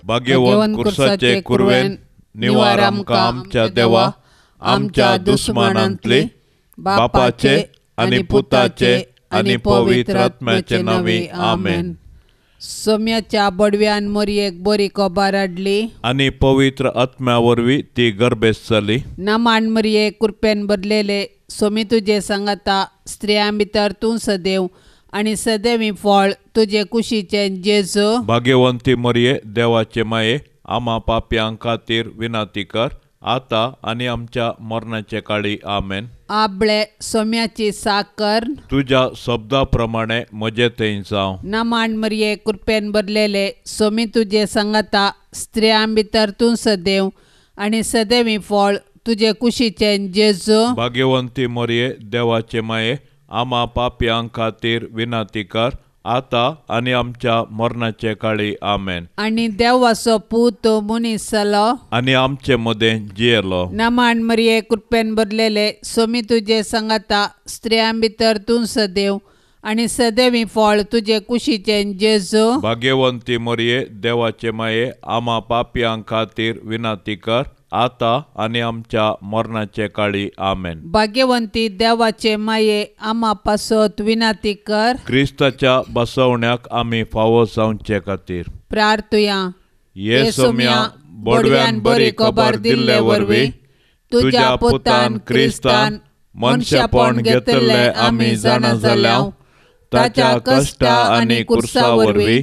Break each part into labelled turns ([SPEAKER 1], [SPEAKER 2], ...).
[SPEAKER 1] भाग्यवंत कुर्साचे कुरवेन निवार आमकां आमच्या देवा आमच्या दुस्मानांतली बापाचे आनी पुताचे आनी पवित्र आत्म्याचे नांवी आमेन.
[SPEAKER 2] सोम्याच्या बडव्यान मोरयेक बरी खबर हाडली
[SPEAKER 1] आनी पवित्र आत्म्या वरवीं ती गर्भेस्त जाली.
[SPEAKER 2] नमान मरये कुरपेन भरलेले सोमी तुजे सांगाता स्त्रियां भितर तूं सदैव आनी सदैवी फळ तुजे कुशीचे जेजू.
[SPEAKER 1] भाग्यवंती मरये देवाचे माये आमा पापयां खातीर विनंती कर आता आनी आमच्या मरणाचे काळी आमेन.
[SPEAKER 2] आबळे सोम्याची साकर
[SPEAKER 1] तुज्या शब्दा प्रमाणे म्हजे थंय जावं.
[SPEAKER 2] नमान मरये कुरपेन भरलेले सोमी तुजे सांगाता स्त्रियां भितर तूं सदैव आनी सदैवी फळ तुजे कुशीचे जेजू.
[SPEAKER 1] भाग्यवंती मरये देवाचे माये आमा पापयां खातीर विनंती कर आता आनी आमच्या मरणाचे काळी आमेन.
[SPEAKER 2] आनी देवाचो पूत मनीस जालो
[SPEAKER 1] आनी आमचे मदें जियेलो.
[SPEAKER 2] नमान मरये कुरपेन भरलेले सोमी तुजे सांगाता स्त्रियां भितर तूं सदैव आनी सदैवी फळ तुजे कुशीचे जेजू.
[SPEAKER 1] भाग्यवंती मरये देवाचे माये आमा पापयां खातीर विनंती कर आता आनी आमच्या मरणाचे काळी आमेन.
[SPEAKER 2] भाग्यवंती देवाचे माये आमा पासत विनंती कर.
[SPEAKER 1] क्रिस्ताच्या बसवण्याक आमी फावो जावचे खातीर
[SPEAKER 2] प्रार्थुया.
[SPEAKER 1] ये सोम्या बडव्यान बरी खबर दिल्ले वरवीं तुज्या पुतान क्रिस्तान मनशापण घेतिल्लें आमी जाणा जाल्या. ताच्या कश्टा आनी कुर्सा वरवीं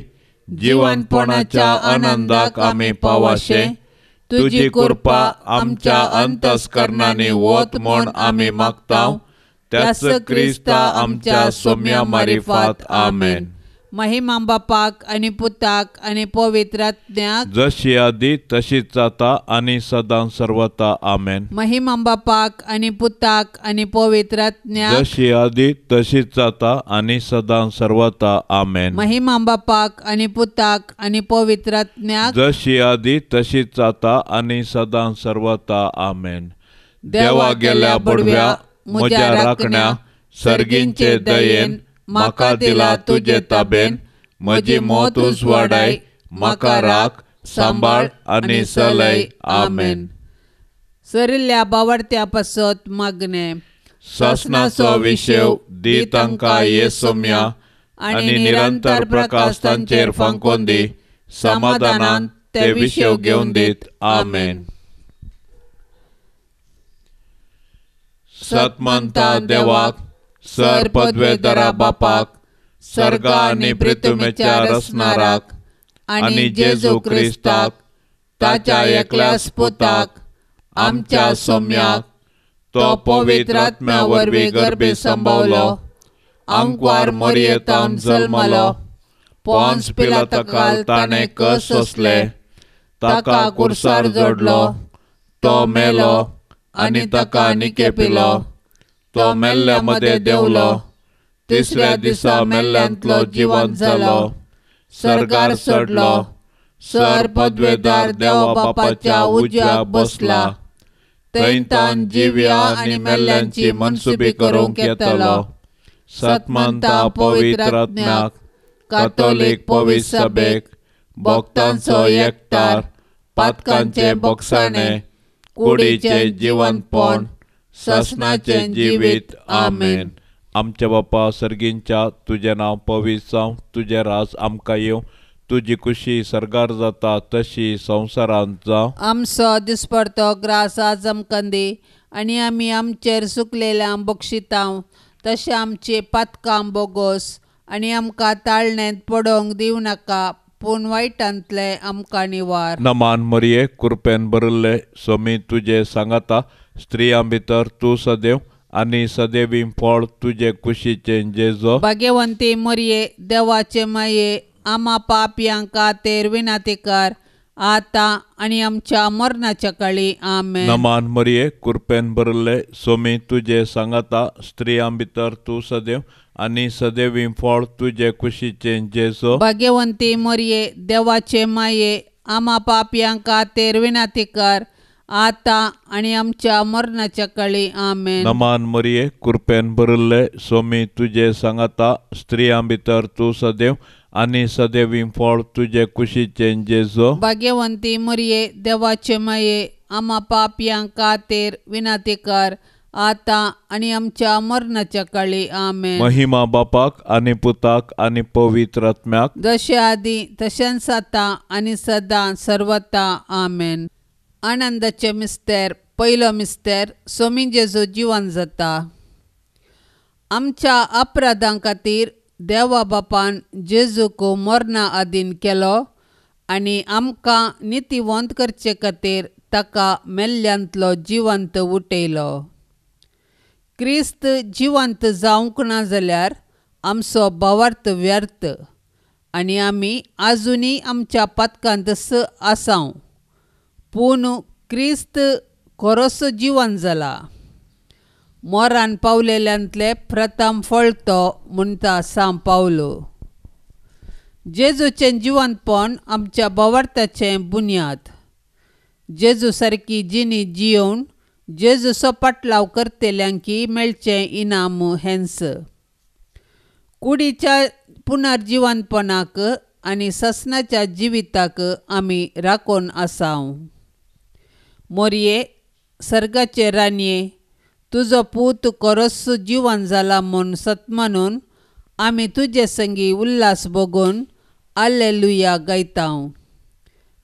[SPEAKER 1] जिवनपणाच्या आनंदाक आमी पावाशे. तुजी कृपा आमच्या अंतस्करणांनी वत म्हूण आमी मागता. त्याच क्रिस्ता आमच्या सोम्या मारिफात आमेन.
[SPEAKER 2] महिमा बापाक आनी पुताक आनी पवित्र आत्म्याक
[SPEAKER 1] जशी आदी तशीच जाता आनी सदां सर्वता आमेन.
[SPEAKER 2] महिमा बापाक आनी पुताक आनी पवित्र आत्म्याक
[SPEAKER 1] जशी आदी तशीच जाता आनी सदां सर्वता आमेन.
[SPEAKER 2] महिमा बापाक आनी पुताक आनी पवित्र आत्म्याक
[SPEAKER 1] जशी आदी तशीच जाता आनी सदां सर्वता आमेन. देवा गेल्या बडव्या म्हज्या राखण्या सर्गींचे दयेन म्हाका दिला तुजे ताबेन. म्हजी मौत उजवाडाय म्हाका राख सांबाळ आनी चलय आमेन.
[SPEAKER 2] सरिल्ल्या बावडत्या पासत मागणे.
[SPEAKER 1] सासणाचो विशेव दी तांकां ये सोम्या आनी निरंतर प्रकाश तांचेर फांकोवन दी. समाधानान ते विशेव घेवन दीत आमेन. सतमंता देवाक सर पदवेदारा बापाक सर्गा आनी पृथ्वीच्या रचणाराक आनी जेजू क्रिस्ताक ताच्या एकल्याच पुताक आमच्या सोम्याक तो पवित्र आत्म्या वरवीं गर्भे संभवलो आंकवार मोरयेतावन जल्मलो पोन्स पिलाताकाल ताणें कस सोंसले ताका कुर्सार जोडलो तो मेलो आनी ताका निकेपिलो तो मेल्ल्या मदें देंवलो तिसऱ्या दिसा मेल्ल्यांतलो जिवंत जालो सर्गार चडलो सर पदवेदार देवा बापाच्या उजव्याक बसला थंय तान जिव्या आनी मेल्ल्यांची मनसुबी करूंक येतलो. सतमंता पवित्र आत्म्याक कातोलीक पवित्र सभेक भक्तांचो एकतार पातकांचे बोगसाणे कुडीचें जिवंतपण सासणाचें जिवीत आमेन. आमच्या बापा सर्गींच्या तुजें नांव पवित्र जावं तुजें राज आमकां येवं तुजी कुशी सर्गार जाता तशी संवसारांत जावं.
[SPEAKER 2] आमचो दिसपडतो ग्रास आज आमकां दी आनी आमी आमचेर सुकलेल्या बक्षितांव तशें आमचे पातकां बोगोस आनी आमकां ताळण्यांत पडोवंक दिवं नाका पूण वायटांतलें आमकां निवार.
[SPEAKER 1] नमान मरये कुरपेन भरिल्ले सोमी तुजे सांगाता स्त्रियां भितर तूं सदैव आनी सदैवी फळ तुजे कुशीचें जेजो.
[SPEAKER 2] भाग्यवंती मरये देवाचे माये आमा पापयांक खातीर विनंती कर आतां आनी आमच्या मरणाच्या काळी आमेन.
[SPEAKER 1] नमान मरये कुरपेन भरिल्ले सोमी तुजे सांगाता स्त्रियां भितर तूं सदैव आनी सदैवी फळ तुजे कुशीचें जेजो.
[SPEAKER 2] भाग्यवंती मरये देवाचे माये आमा पापयांक खातीर विनंती कर आतां आनी आमच्या मरणाच्या काळी आमेन.
[SPEAKER 1] नमान मरये कुरपेन भरिल्ले सोमी तुजे सांगाता स्त्रियां भितर तूं सदैव आनी सदैवी फळ तुजे कुशीचें जेजू.
[SPEAKER 2] भाग्यवंती मरिये देवाचे माये, आमा पापयां खातीर विनंती कर आतां आनी आमच्या मरणाच्या काळी. आमेन.
[SPEAKER 1] महिमा बापाक आनी पुताक आनी पवित्र आत्म्याक,
[SPEAKER 2] जशे आदी तशेंच आतां आनी सदां सर्वता. आमेन. आनंदाचे मिस्तेर. पयलो मिस्तेर, सोमी जेजू जिवन जाता. आमच्या अपराधां खातीर देवा बापान जेजूक मरणा आदीन केलो आनी आमकां नितीवंत करचे खातीर ताका मेल्ल्यांतलो जिवंत उठयलो. क्रिस्त जिवंत जावंक ना जाल्यार आमचो भावार्थ व्यर्थ आनी आमी आजुनूय आमच्या पातकांतच आसाव. पूण क्रिस्त खरोच जिवन जाला. मोरान पावलेल्यांतले प्रथम फळ तो म्हणटा सांव पावलो. जेजूचें जिवंतपण आमच्या भावार्थाचें बुन्याद. जेजू सारकी जिणी जियोवन जेजूचो पाटलाव करतल्यांकी मेळचें इनाम हेंच. कुडीच्या पुनर्जिवनपणाक आनी ससनाच्या जिविताक आमी राखून आसाव. मोरये सर्गाचे राणये, तुजो पूत खरोच जिवन जाला म्हूण सतमानून आमी तुजे संगी उल्हास भोगून आलेलुया गायताव.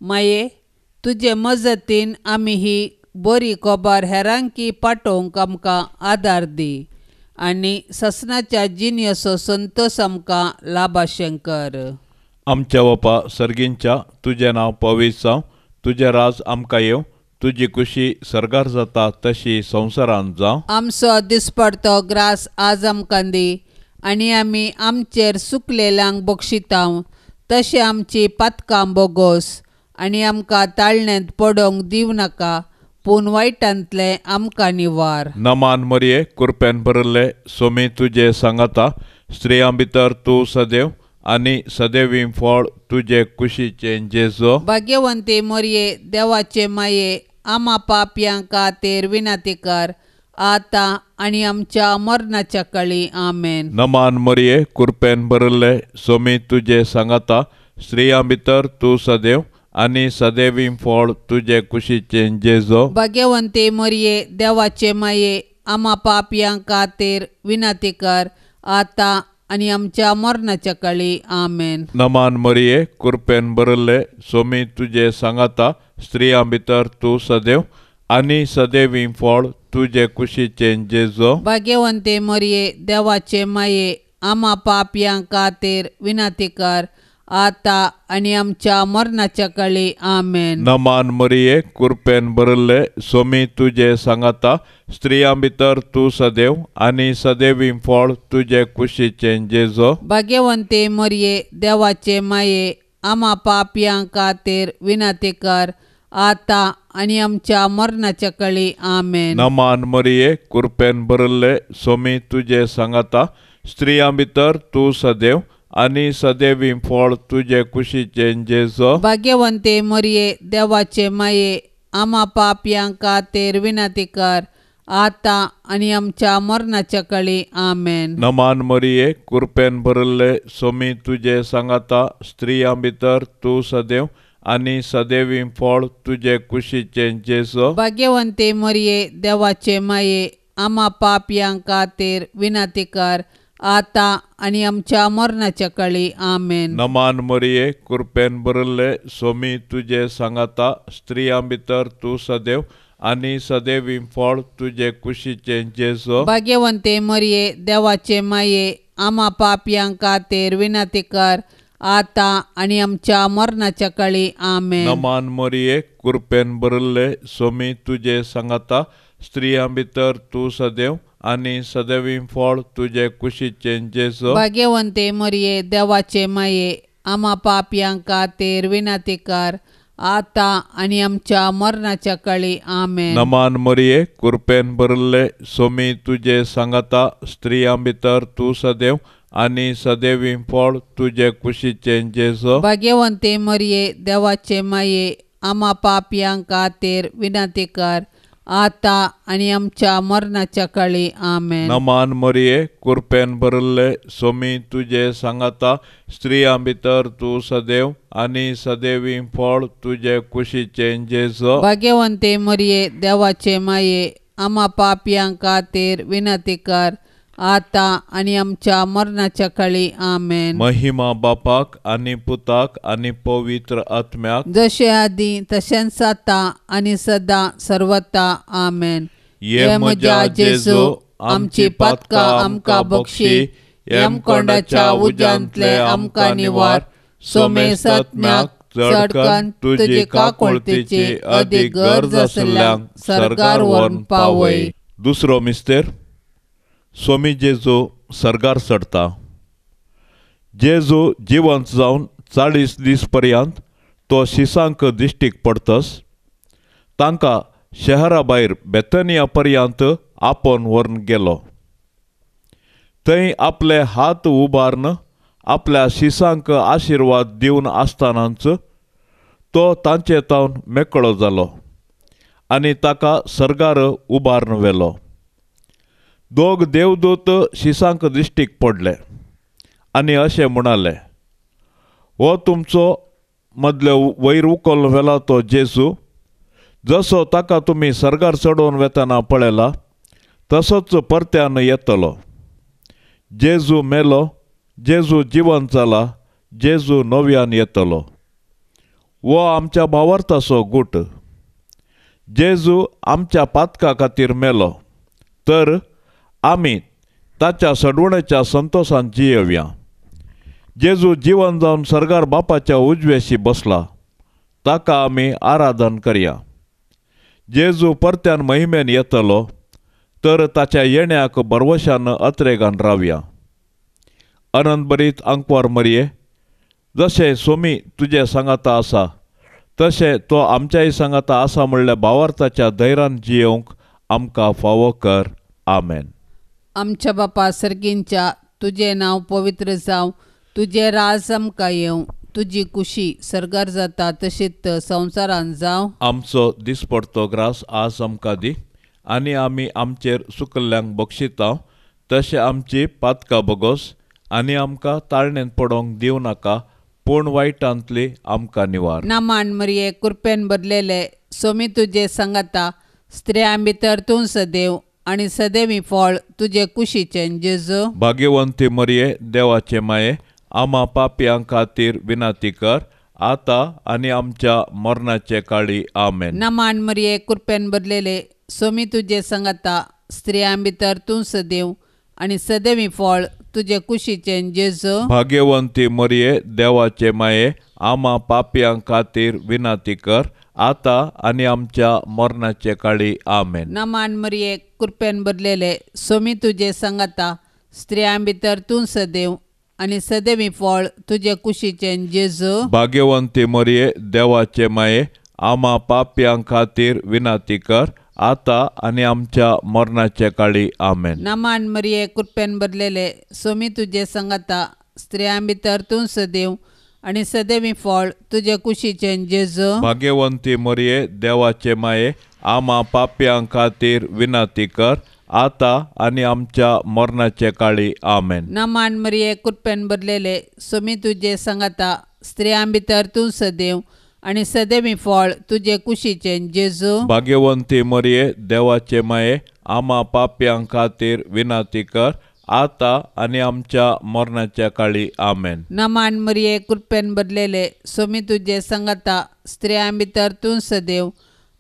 [SPEAKER 2] माये, तुजे मजतीन आमी ही बरी खबर हेरांकी पाठोवंक आमकां आदार दी आनी ससनाच्या जिणेचो संतोश आमकां लाभाशें कर.
[SPEAKER 1] आमच्या बापा सर्गींच्या, तुजें नांव पवित्र जावं, तुजें राज आमकां येवं, तुजी खुशी सर्गार जाता तशी संवसारांत जावं.
[SPEAKER 2] आमचो दिसपडतो ग्रास आज आमकां दी आनी आमी आमचेर सुकलेल्यांक बक्षितांव तशें आमची पातकां बोगोस आनी आमकां ताळण्यांत पडोवंक दिवं नाका, पूण वायटांतलें आमकां निवार.
[SPEAKER 1] नमान मरिये, कृपेन भरिल्ले, सोमी तुजे सांगाता, स्त्रियां भितर तूं सदैव आनी सदैवी फळ तुजे कुशीचें जेजू.
[SPEAKER 2] भाग्यवंती मरिये देवाचे माये, आमा पापयां खातीर विनंती कर आतां आनी आमच्या मरणाच्या काळी. आमेन.
[SPEAKER 1] नमान मरिये, कृपेन भरिल्ले, सोमी तुजे सांगाता, स्त्रियां भितर तूं सदैव आनी सदैवी फळ तुजे कुशीचें जेजू.
[SPEAKER 2] भाग्यवंती मरिये देवाचे माये, आमा पापयां खातीर विनंती कर आतां आनी आमच्या मरणाच्या काळी. आमेन.
[SPEAKER 1] नमान मरिये, कृपेन भरिल्ले, सोमी तुजे सांगाता, स्त्रियां भितर तूं सदैव आनी सदैवी फळ तुजे कुशीचें जेजू.
[SPEAKER 2] भाग्यवंती मरिये देवाचे माये, आमा पापयां खातीर विनंती कर आतां आनी आमच्या मरणाच्या काळी. आमेन.
[SPEAKER 1] नमान मरिये, कृपेन भरिल्ले, सोमी तुजे सांगाता, स्त्रियां भितर तूं सदैव आनी सदैवी फळ तुजे कुशीचें जेजू.
[SPEAKER 2] भाग्यवंती मरिये देवाचे माये, आमा पापयां खातीर विनंती कर आतां आनी आमच्या मरणाच्या काळी. आमेन.
[SPEAKER 1] नमान मरिये, कृपेन भरिल्ले, सोमी तुजे सांगाता, स्त्रियां भितर तूं सदैव आनी सदैवी फळ तुजे कुशीचें जेजू.
[SPEAKER 2] भाग्यवंती मरिये देवाचे माये, आमा पापयां खातीर विनंती कर आतां आनी आमच्या मरणाच्या काळी. आमेन.
[SPEAKER 1] नमान मरिये, कृपेन भरिल्ले, सोमी तुजे सांगाता, स्त्रियां भितर तूं सदैव आनी सदैवी फळ तुजे कुशीचें जेजू.
[SPEAKER 2] भाग्यवंती मरिये देवाचे माये, आमा पापयां खातीर विनंती कर आतां आनी आमच्या मरणाच्या काळी. आमेन.
[SPEAKER 1] नमान मरिये, कृपेन भरिल्ले, सोमी तुजे सांगाता, स्त्रियां भितर तूं सदैव आनी सदैवी फळ तुजे कुशीचें जेजू.
[SPEAKER 2] भाग्यवंती मरिये देवाचे माये, आमा पापयां खातीर विनंती कर आतां आनी आमच्या मरणाच्या काळी. आमेन.
[SPEAKER 1] नमान मरिये, कृपेन भरिल्ले, सोमी तुजे सांगाता, स्त्रियां भितर तूं सदैव आनी सदैवी फळ तुजे कुशीचें जेजू.
[SPEAKER 2] भाग्यवंती मरिये देवाचे माये, आमा पापयां खातीर विनंती कर आतां आनी आमच्या मरणाच्या काळी. आमेन.
[SPEAKER 1] नमान मरिये, कृपेन भरिल्ले, सोमी तुजे सांगाता, स्त्रियां भितर तूं सदैव आनी सदैवी फळ तुजे कुशीचें जेजू.
[SPEAKER 2] भाग्यवंती मरिये देवाचे माये, आमा पापयां खातीर विनंती कर आतां आनी आमच्या मरणाच्या काळी. आमेन.
[SPEAKER 1] नमान मरिये, कुरपेन भरिल्ले, सोमी तुजे सांगाता, स्त्रियां भितर तूं सदैव आनी सदैवी फळ तुजे कुशीचें जेजू.
[SPEAKER 2] भाग्यवंते मरिये, देवाचे माये, आमा पापयां खातीर विनंती कर, आतां आनी आमच्या मरणाच्या काळी. आमेन.
[SPEAKER 1] महिमा बापाक आनी पुताक आनी पवित्र आत्म्याक,
[SPEAKER 2] जशें आदीं तशेंच आतां आनी सदां सर्वता. आमेन.
[SPEAKER 1] हे म्हज्या जेजू, आमची पातकां आमकां बक्षी, यमकोंडाच्या उज्यांतले आमकां निवार, सोमेसात्म्याक चडकन तुजी काकुळतीची अदीक गरज आशिल्ल्यांक सर्गार व्हरून पावय. दुसरो मिस्तेर. स्वामी जेजू सर्गार चडटा. जेजू जिवंत जावन 40 दीस पर्यंत तो शिसांक दिश्टीक पडतस तांकां शहरा भायर बेतनिया पर्यंत आपोवन व्हरून गेलो. थंय आपले हात उबारून आपल्या शिसांक आशिर्वाद दिवन आसतनाच तो तांचे तावन मेकळो जालो आनी ताका सर्गार उबारून व्हेलो. दोग देवदूत शिसांक दिश्टीक पडले आनी अशें म्हणाले, हो तुमचो मदले वयर उखल व्हेला तो जेजू, जसो ताका तुमी सर्गार चडोवन वेतना पळयला तसोच परत्यान येतलो. जेजू मेलो, जेजू जिवंत जाला, जेजू नव्यान येतलो. हो आमच्या भावार्थाचो गूट. जेजू आमच्या पातका खातीर मेलो तर आमी ताच्या सडवणेच्या संतोशान जियेवया. जेजू जिवन जावन सर्गार बापाच्या उजवेशी बसला, ताका आमी आराधन करया. जेजू परत्यान महिमेन येतलो तर ताच्या येण्याक भरवशान अत्रेगान रावया. अनंतभरीत आंकवार मरिये, जशें सोमी तुजे सांगाता आसा तशें तो आमच्याय सांगाता आसा म्हणल्या भावार्थाच्या धैर्यान जियेवंक आमकां फावो कर. आमेन.
[SPEAKER 2] आमच्या बापा सर्गींच्या, तुजें नांव पवित्र जावं, तुजें राज आमकां येवं, तुजी कुशी सर्गार जाता तशीच संवसारान जावं.
[SPEAKER 1] आमचो दिसपडतो ग्रास आज आमकां दी आनी आमी आमचेर सुकल्ल्यांक बक्षिता तशें आमची पातकां बगोस आनी आमकां ताळणेंत पडोवंक दिवं नाका, पूण वायटांतली आमकां निवार.
[SPEAKER 2] नामान मरिये, कुरपेन भरलेले, सोमी तुजे सांगाता, स्त्रियां भितर तूं सदैव आनी सदैवी फळ तुजे कुशीचें जेजू.
[SPEAKER 1] भाग्यवंती मरिये, देवाचे माये, आमा पापयां खातीर विनंती कर, आतां आनी आमच्या मरणाचे काळी. आमेन.
[SPEAKER 2] नमान मरिये, कुरपेन भरलेले, सोमी तुजे सांगाता, स्त्रियां भितर तूं सदैव आनी सदैवी फळ तुजे कुशीचें जेजू.
[SPEAKER 1] भाग्यवंती मरिये, देवाचे माये, आमा पापयां खातीर विनंती कर, आतां आनी आमच्या मरणाचे काळी. आमेन.
[SPEAKER 2] नमान मरिये, कुरपेन भरलेले, सोमी तुजे सांगाता, स्त्रियां भितर तूं सदैव आनी सदैवी फळ तुजे कुशीचें जेजू.
[SPEAKER 1] भाग्यवंती मरिये, देवाचे माये, आमा पापयां खातीर विनंती कर, आतां आनी आमच्या मरणाचे काळी. आमेन.
[SPEAKER 2] नमान मरिये, कुरपेन भरलेले, सोमी तुजे सांगाता, स्त्रियां भितर तूं सदैव आनी सदैवी फळ तुजे कुशीचें जेजू.
[SPEAKER 1] भाग्यवंती मरिये, देवाचे माये, आमा पापयां खातीर विनंती कर, आतां आनी आमच्या मरणाचे काळी. आमेन.
[SPEAKER 2] नमान मरिये, कुरपेन भरलेले, सोमी तुजे सांगाता, स्त्रियां भितर तूं सदैव आनी सदैवी फळ तुजे कुशीचें जेजू.
[SPEAKER 1] भाग्यवंती मरिये, देवाचे माये, आमा पापयां खातीर विनंती कर, आतां आनी आमच्या मरणाच्या काळी. आमेन.
[SPEAKER 2] नमान मरिये, कुरपेन भरलेले, सोमी तुजे सांगाता, स्त्रियां भितर तूं सदैव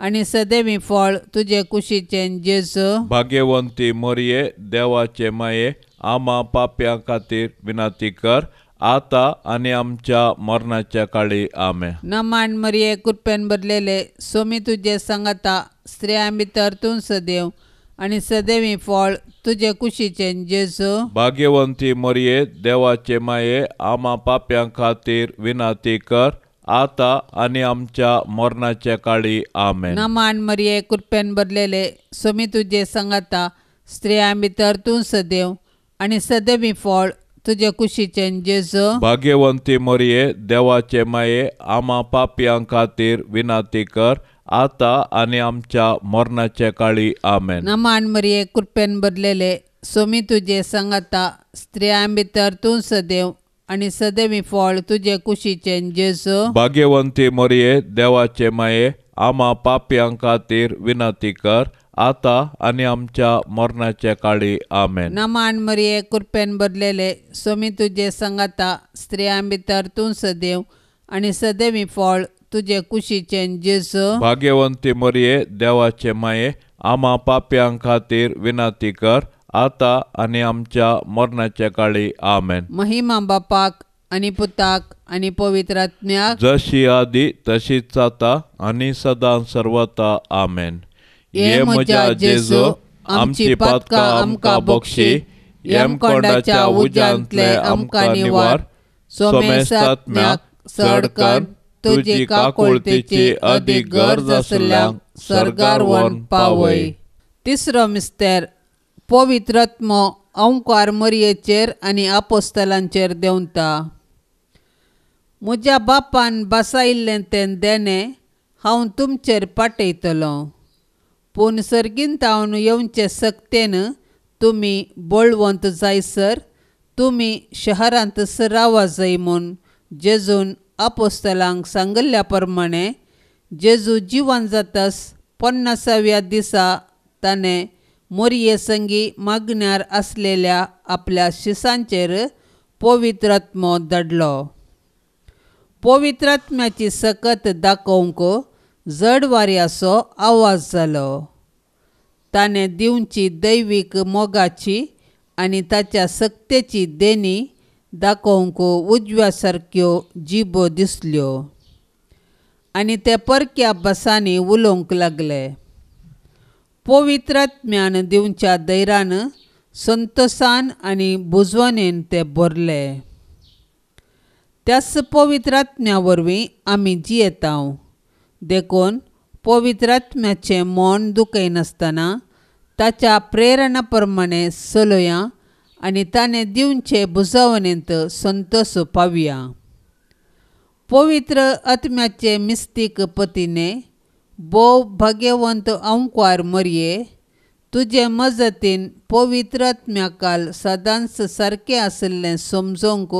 [SPEAKER 2] आनी सदैवी फळ तुजे कुशीचें जेजू.
[SPEAKER 1] भाग्यवंती मरिये, देवाचे माये, आमा पापयां खातीर विनंती कर, आतां आनी आमच्या मरणाच्या काळी. आमेन.
[SPEAKER 2] नमान मरिये, कुरपेन भरलेले, सोमी तुजे सांगाता, स्त्रियां भितर तूं सदैव आनी सदैवी फळ तुजे कुशीचें जेजू.
[SPEAKER 1] भाग्यवंती मरिये, देवाचे माये, आमा पापयां खातीर विनंती कर, आतां आनी आमच्या मरणाच्या काळी. आमेन.
[SPEAKER 2] नमान मरिये, कुरपेन भरलेले, सोमी तुजे सांगाता, स्त्रियां भितर तूं सदैव आनी सदैवी फळ तुजे कुशीचें जेजू.
[SPEAKER 1] भाग्यवंती मरिये, देवाचे माये, आमा पापयां खातीर विनंती कर, आतां आनी आमच्या मरणाचे काळी. आमेन.
[SPEAKER 2] नमान मरिये, कृपेन भरलेले, सोमी तुजे सांगाता, स्त्रियां भितर तूं सदैव आनी सदैवी फळ तुजे कुशीचें जेजू.
[SPEAKER 1] भाग्यवंती मरिये, देवाचे माये, आमा पापयां खातीर विनंती कर, आतां आनी आमच्या मरणाचे काळी. आमेन.
[SPEAKER 2] नमान मरिये, कृपेन भरलेले, सोमी तुजे सांगाता, स्त्रियां भितर तूं सदैव आनी सदैवी फळ तुजे कुशीचें जेजू.
[SPEAKER 1] भाग्यवंती मरिये, देवाचे माये, आमा पापयां खातीर विनंती कर, आतां आनी आमच्या मरणाचे काळी. आमेन.
[SPEAKER 2] महिमा बापाक आनी पुताक आनी पवित्र आत्म्याक,
[SPEAKER 1] जशी आदी तशीच आतां आनी सदां सर्वता. आमेन.
[SPEAKER 2] हे म्हज्या जेजू, आमची पातकां आमकां बक्षी, यमकोंडाच्या उज्यांतले आमकां निवार, सोमेसात्म्याक चड कर तुजी काकुळतेची अदीक गरज आसल्ल्यांक सर्गार व्हरून पावय. तिसरो मिस्तेर, पवित्र आत्मो अंकार मरयेचेर आनी आपोस्तलांचेर देंवता. म्हज्या बापान बसायिल्लें तें देणें हांव तुमचेर पाठयतलो, पूण सर्गींतावन येवचे सक्तेन तुमी बळवंत जायसर तुमी शहरांत रावा जाय म्हूण जेजून आपोस्तलांक सांगिल्ल्या प्रमाणे जेजू जिवन जातास 50व्या दिसा ताणें मोरये संगी मागण्यार आसलेल्या आपल्या शिसांचेर पवित्र आत्मो धाडलो. पवित्र आत्म्याची सकत दाखोवंक जड वाऱ्याचो आवाज जालो. ताणें दिवची दैवीक मोगाची आनी ताच्या सक्तेची देणी दाखोवंक उजव्या सारक्यो जिबो दिसल्यो आनी ते परक्या भासांनी उलोवंक लागले. पवित्र आत्म्यान दिवच्या धैर्यान संतोसान आनी बुजवणेन ते भरले. त्याच पवित्र आत्म्या वरवीं आमी जियेतांव, देखून पवित्र आत्म्याचें मन दुखयनासतना ताच्या प्रेरणा प्रमाणे चलया आनी ताणें दिवचे बुजवणेंत संतोष पावया. पवित्र आत्म्याचे मिस्तीक पतीने भोव भाग्यवंत अंकवार मरये, तुजे मजतीन पवित्र आत्म्याकाल सदांच सारकें आशिल्लें समजोवंक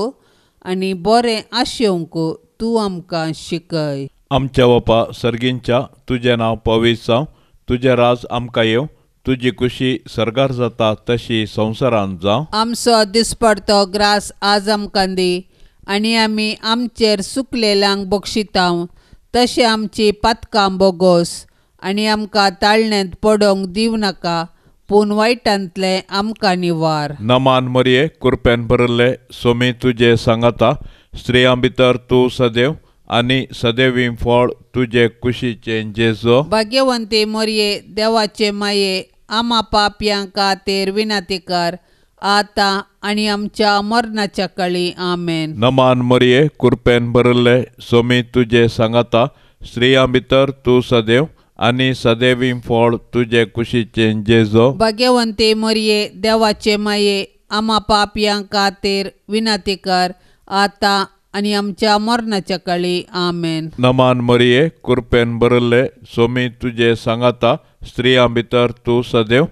[SPEAKER 2] आनी बरें आशेवंक तूं आमकां शिकय.
[SPEAKER 1] आमच्या बापा सर्गींच्या, तुजें नांव पवित्र जावं, तुजें राज आमकां येवं, तुजी खुशी सर्गार जाता तशी संवसारांत जावं.
[SPEAKER 2] आमचो दिसपडतो ग्रास आज आमकां दी आनी आमी आमचेर सुकलेल्यांक बक्षितांव तशें आमची पातकां बोगोस आनी आमकां ताळण्यांत पडोवंक दिवं नाका, पूण वायटांतलें आमकां निवार.
[SPEAKER 1] नमान मरये, कृपेन भरिल्ले, सोमी तुजे सांगाता, स्त्रियां भितर तूं सदैव आनी सदैवी फळ तुजे कुशीचें जेजू.
[SPEAKER 2] भाग्यवंती मरये, देवाचे माये, आमा पापयां खातीर विनंती कर, आतां आनी आमच्या मरणाच्या काळी. आमेन.
[SPEAKER 1] नमान मरये, कृपेन भरिल्ले, सोमी तुजे सांगाता, स्त्रियां भितर तूं सदैव आनी सदैवी फळ तुजे कुशीचें जेजू.
[SPEAKER 2] भाग्यवंती मरये, देवाचे माये, आमा पापयां खातीर विनंती कर, आतां आनी आमच्या मरणाच्या काळी. आमेन.
[SPEAKER 1] नमान मरये, कृपेन भरिल्ले, सोमी तुजे सांगाता, स्त्रियां भितर तूं सदैव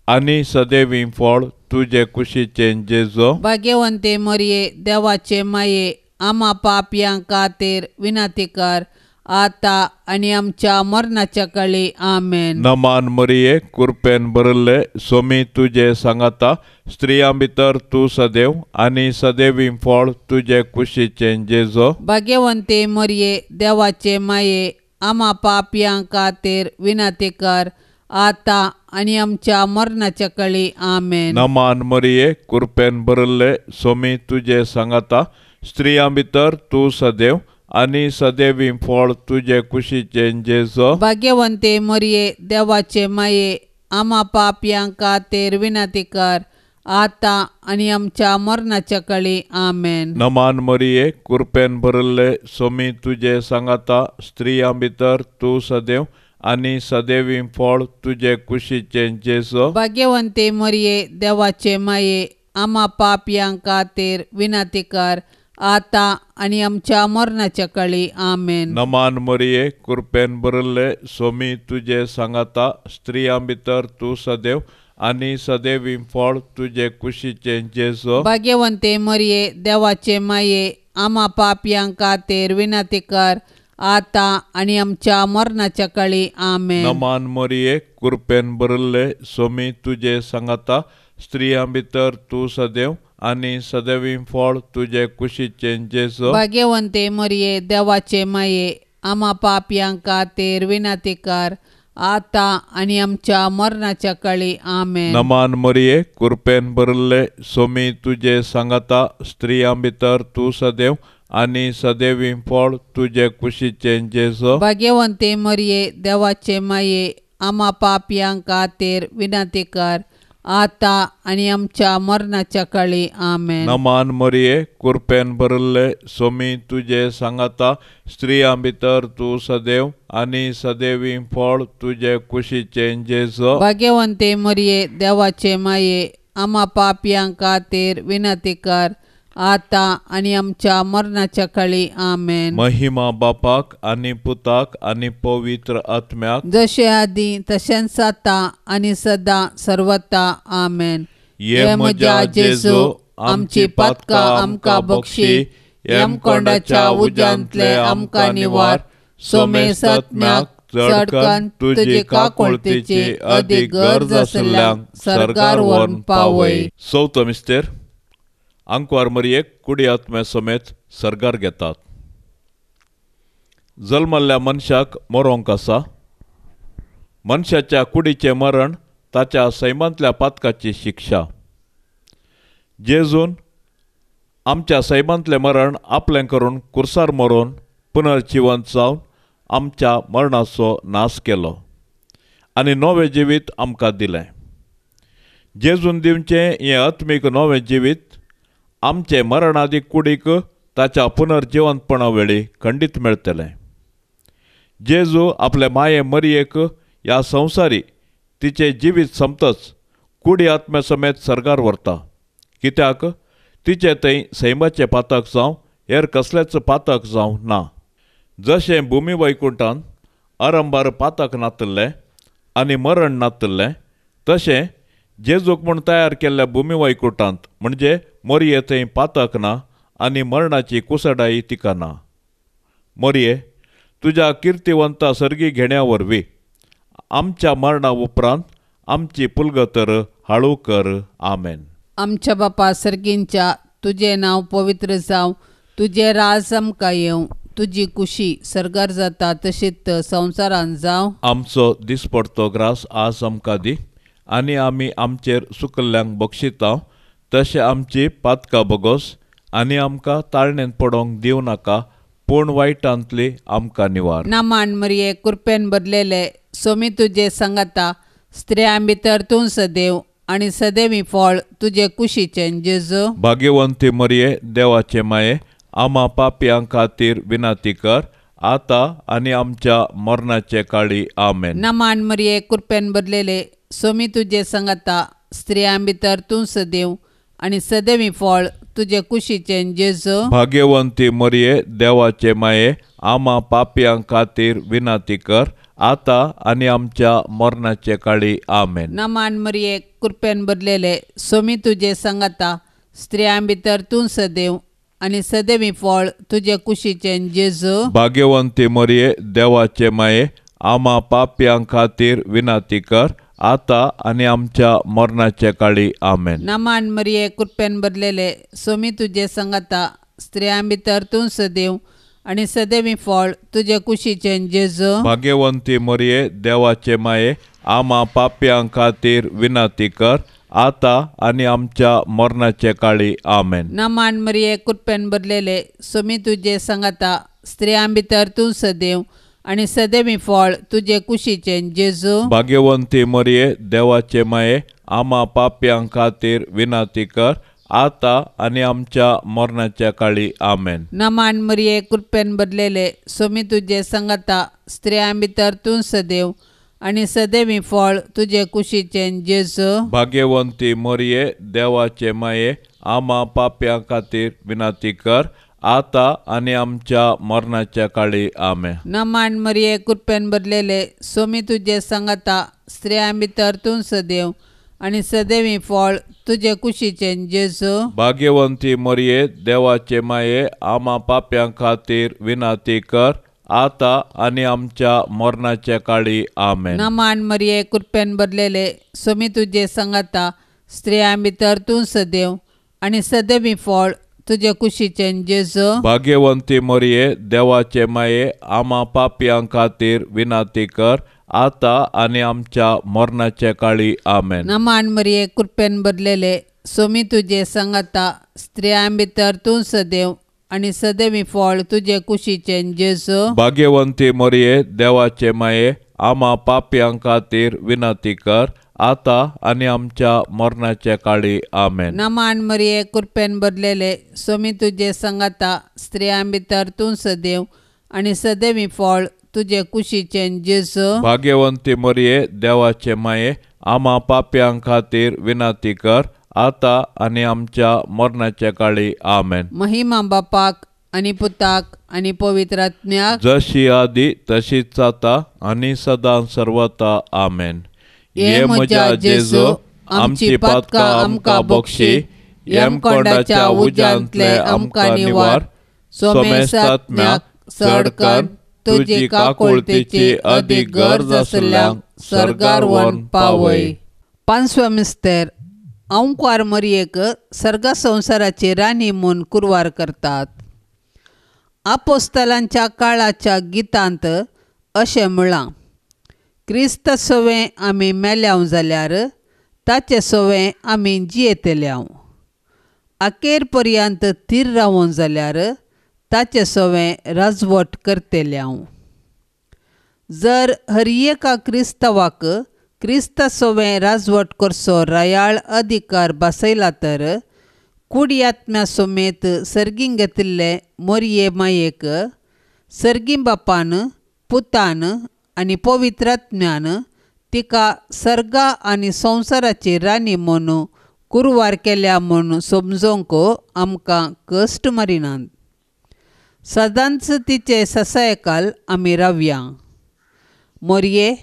[SPEAKER 1] आनी सदैवी फळ तुजे कुशीचें जेजू.
[SPEAKER 2] भाग्यवंती मरये, देवाचे माये, आमा पापयां खातीर विनंती कर, आतां आनी आमच्या मरणाच्या काळी. आमेन.
[SPEAKER 1] नमान मरये, कृपेन भरिल्ले, सोमी तुजे सांगाता, स्त्रियां भितर तूं सदैव आनी सदैवी फळ तुजे कुशीचें जेजू.
[SPEAKER 2] भाग्यवंती मरये, देवाचे माये, आमा पापयां खातीर विनंती कर, आतां आनी आमच्या मरणाच्या काळी. आमेन.
[SPEAKER 1] नमान मरये, कृपेन भरिल्ले, सोमी तुजे सांगाता, स्त्रियां भितर तूं सदैव आनी सदैवी फळ तुजे कुशीचें जेजू.
[SPEAKER 2] भाग्यवंती मरये, देवाचे माये, आमा पापयां खातीर विनंती कर, आतां आनी आमच्या मरणाच्या काळी. आमेन.
[SPEAKER 1] नमान मरये, कृपेन भरिल्ले, सोमी तुजे सांगाता, स्त्रियां भितर तूं सदैव आनी सदैवी फळ तुजे कुशीचें जेजू.
[SPEAKER 2] भाग्यवंती मरये, देवाचे माये, आमा पापयां खातीर विनंती कर आतां आनी आमच्या मरणाच्या काळी. आमेन.
[SPEAKER 1] नमान मरिये, कृपेन भरिल्ले, सोमी तुजे सांगाता, स्त्रियां भितर तूं सदैव आनी सदैवी फळ तुजे कुशीचें जेजू.
[SPEAKER 2] भाग्यवंते मरिये, देवाचे माये, आमा पापयां खातीर विनंती कर आतां आनी आमच्या मरणाच्या काळी. आमेन.
[SPEAKER 1] नमान मरिये, कृपेन भरिल्ले, सोमी तुजे सांगाता, स्त्रियां भितर तूं सदैव आनी सदैवी फळ तुजे कुशीचें जेजू.
[SPEAKER 2] भाग्यवंते मरिये, देवाचे माये, आमा पापयां खातीर विनंती कर आतां आनी आमच्या मरणाच्या काळी. आमेन.
[SPEAKER 1] नमान मरिये, कृपेन भरिल्ले, सोमी तुजे सांगाता, स्त्रियां भितर तूं सदैव आनी सदैवी फळ तुजे कुशीचें जेजू.
[SPEAKER 2] भाग्यवंते मरिये, देवाचे माये, आमा पापयां खातीर विनंती कर आतां आनी आमच्या मरणाच्या काळी. आमेन.
[SPEAKER 1] नमान मरिये, कृपेन भरिल्ले, सोमी तुजे सांगाता, स्त्रियां भितर तूं सदैव आनी सदैवी फळ तुजे कुशीचें जेजू.
[SPEAKER 2] भाग्यवंते मरिये, देवाचे माये, आमा पापयां खातीर विनंती कर आतां आनी आमच्या मरणाच्या काळी. आमेन.
[SPEAKER 1] महिमा बापाक आनी पुताक आनी पवित्र आत्म्याक,
[SPEAKER 2] जशें आदीं तशेंच आतां आनी सदां सर्वता. आमेन.
[SPEAKER 1] ये म्हज्या जेजू, आमची पातकां आमकां बक्षी, यमकोंडाच्या उज्यांतले आमकां निवार, सोमेसत्म्याक चडकन तुजी काकुळतीची अदीक गरज आशिल्ल्यांक सर्गार व्हरून पावय. चवथो मिस्तेर, आंकवार मरियेक कुडी आत्म्या समेत सर्गार घेतात. जल्मल्ल्या मनशाक मरोंक आसा. मनशाच्या कुडीचें मरण ताच्या सैमांतल्या पातकाची शिक्षा. जेजून आमच्या सैमांतलें मरण आपलें करून कुर्सार मरोन पुनर्जिवंत जावन आमच्या मरणाचो नाश केलो आनी नवें जिवीत आमकां दिलें. जेजून दिवचें हें आत्मीक नवें जिवीत आमचे मरणादी कुडीक ताच्या पुनर्जिवंतपणा वेळी खंडीत मेळटलें. जेजू आपले माये मरियेक ह्या संवसारी तिचें जिवीत सोंपतच कुडी आत्म्या समेत सर्गार व्हरता, कित्याक तिचें थंय सैमाचें पातक जावं हेर कसलेंच पातक जावं ना. जशें भुमी वैकुंठान आरंभार पातक नातिल्लें आनी मरण नातिल्लें, तशें जेजूक म्हूण तयार केल्ल्या भुमी वैकुंठांत म्हणजे मरिये थंय पातक ना आनी मरणाची कुसडाई तिका ना. मरिये, तुज्या किर्तिवंता सर्गी घेण्या वरवीं आमच्या मरणा उपरांत आमची पुलगतर हाळू कर. आमेन.
[SPEAKER 2] आमच्या बापा सर्गींच्या, तुजें नांव पवित्र जावं, तुजें राज आमकां येवं, तुजी कुशी सर्गार जाता तशीच संवसारांत जावं.
[SPEAKER 1] आमचो दिसपडतो ग्रास आज आमकां दी आनी आमी आमचेर सुकल्ल्यांक बक्षिता तशें आमची पातकां बोगोस आनी आमकां ताळणेंत पडोवंक दिवं नाका, पूण वायटांतली आमकां निवार.
[SPEAKER 2] नामान मरिये, कृपेन भरलेले, सोमी तुजे सांगाता, स्त्रियां भितर तूं सदैव आनी सदैवी फळ तुजे कुशीचें जेजू.
[SPEAKER 1] भाग्यवंती मरिये, देवाचे माये, आमा पापयां खातीर विनंती कर आतां आनी आमच्या मरणाचे काळी. आमेन.
[SPEAKER 2] नामान मरिये, कृपेन भरलेले, सोमी तुजे सांगाता, स्त्रियां भितर तूं सदैव आनी सदैवी फळ तुजे कुशीचें जेजू.
[SPEAKER 1] भाग्यवंती मरिये, देवाचे माये, आमा पापयां खातीर विनंती कर आतां आनी आमच्या मरणाचे काळी. आमेन.
[SPEAKER 2] नामान मरिये, कृपेन भरलेले, सोमी तुजे सांगाता, स्त्रियां भितर तूं सदैव आनी सदैवी फळ तुजे कुशीचें जेजू.
[SPEAKER 1] भाग्यवंती मरिये, देवाचे माये, आमा पापयां खातीर विनंती कर आतां आनी आमच्या मरणाचे काळी. आमेन.
[SPEAKER 2] नामान मरिये, कृपेन भरलेले, सोमी तुजे सांगाता, स्त्रियां भितर तूं सदैव आनी सदैवी फळ तुजे कुशीचें जेजू.
[SPEAKER 1] भाग्यवंती मरिये, देवाचे माये, आमा पापयां खातीर विनंती कर आतां आनी आमच्या मरणाचे काळी. आमेन.
[SPEAKER 2] नामान मरिये, कृपेन भरलेले, सोमी तुजे सांगाता, स्त्रियां भितर तूं सदैव आनी सदैवी फळ तुजे कुशीचें जेजू.
[SPEAKER 1] भाग्यवंती मरिये, देवाचे माये, आमा पापयां खातीर विनंती कर आतां आनी आमच्या मरणाच्या काळी. आमेन.
[SPEAKER 2] नामान मरिये, कृपेन भरलेले, सोमी तुजे सांगाता, स्त्रियां भितर तूं सदैव आनी सदैवी फळ तुजे कुशीचें जेजू.
[SPEAKER 1] भाग्यवंती मरिये देवाचे माये, आमा पाप्यां खातीर विनंती कर आता आनी आमच्या मरणाच्या काळी. आमेन.
[SPEAKER 2] नमान मरिये, कृपेन भरलेले, सोमी तुजे सांगाता, स्त्रियां भितर तूं सदैव आनी सदैवी फळ तुजे कुशीचें जेजू.
[SPEAKER 1] भाग्यवंती मरिये देवाचे माये, आमा पाप्यां खातीर विनंती कर आता आनी आमच्या मरणाच्या काळी. आमेन.
[SPEAKER 2] नमान मरिये, कृपेन भरलेले, सोमी तुजे सांगाता, स्त्रियां भितर तूं सदैव आनी सदैवी फळ तुजे कुशीचें जेजू.
[SPEAKER 1] भाग्यवंती मरिये देवाचे माये, आमा पापयां खातीर विनंती कर आता आनी आमच्या मरणाच्या काळी. आमेन.
[SPEAKER 2] नमान मरिये, कृपेन भरलेले, सोमी तुजे सांगाता, स्त्रियां भितर तूं सदैव आनी सदैवी फळ तुजे कुशीचें जेजू.
[SPEAKER 1] भाग्यवंती मरिये देवाचे माये, आमा पापयां खातीर विनंती कर आता आनी आमच्या मरणाच्या काळी. आमेन.
[SPEAKER 2] नमान मरिये, कृपेन भरलेले, सोमी तुजे सांगाता, स्त्रियां भितर तूं सदैव आनी सदैवी फळ तुजे कुशीचें जेजू.
[SPEAKER 1] भाग्यवंती मरिये देवाचे माये, आमा पापयां खातीर विनंती कर आता आनी आमच्या मरणाच्या काळी. आमेन.
[SPEAKER 2] महिमा बापाक आनी पुताक आनी पवित्र आत्म्याक,
[SPEAKER 1] जशी आदी तशीच जाता आनी सदां सर्वता. आमेन.
[SPEAKER 2] हे म्हज्या जेजू, आमची पातकां आमकां बक्षी, यमकोंडाच्या उज्यांतले आमकां निवार, सोमेसात्म्याक चड कर तुजी काकुळतेची अदीक गरज आसल्ल्यांक सर्गार व्हरून पावय. पांचव्या मिस्तेर अंकुवार मरियेक सर्गा संवसाराची राणी म्हूण कुरवार करतात. आपोस्तलांच्या काळाच्या गितांत अशें म्हळां, क्रिस्त सवें आमी मेल्याव जाल्यार ताचे सवें आमी जियेतल्याव, अखेर पर्यंत थीर रावोन जाल्यार ताचे सवें राजवट करतल्याव. जर हर एका क्रिस्तांवाक क्रिस्ता सवें राजवट करचो रायाळ अधिकार बसयला तर कुडी आत्म्या समेत सर्गीं घेतिल्ले मोरये मायेक सर्गीं बापान पुतान आनी पवित्र आत्म्यान तिका सर्गा आनी संवसाराची राणी म्हूण कुरवार केल्या म्हूण समजूंक आमकां कश्ट मारिनात. सदांच तिचे ससायकाल आमी रावया. मोरये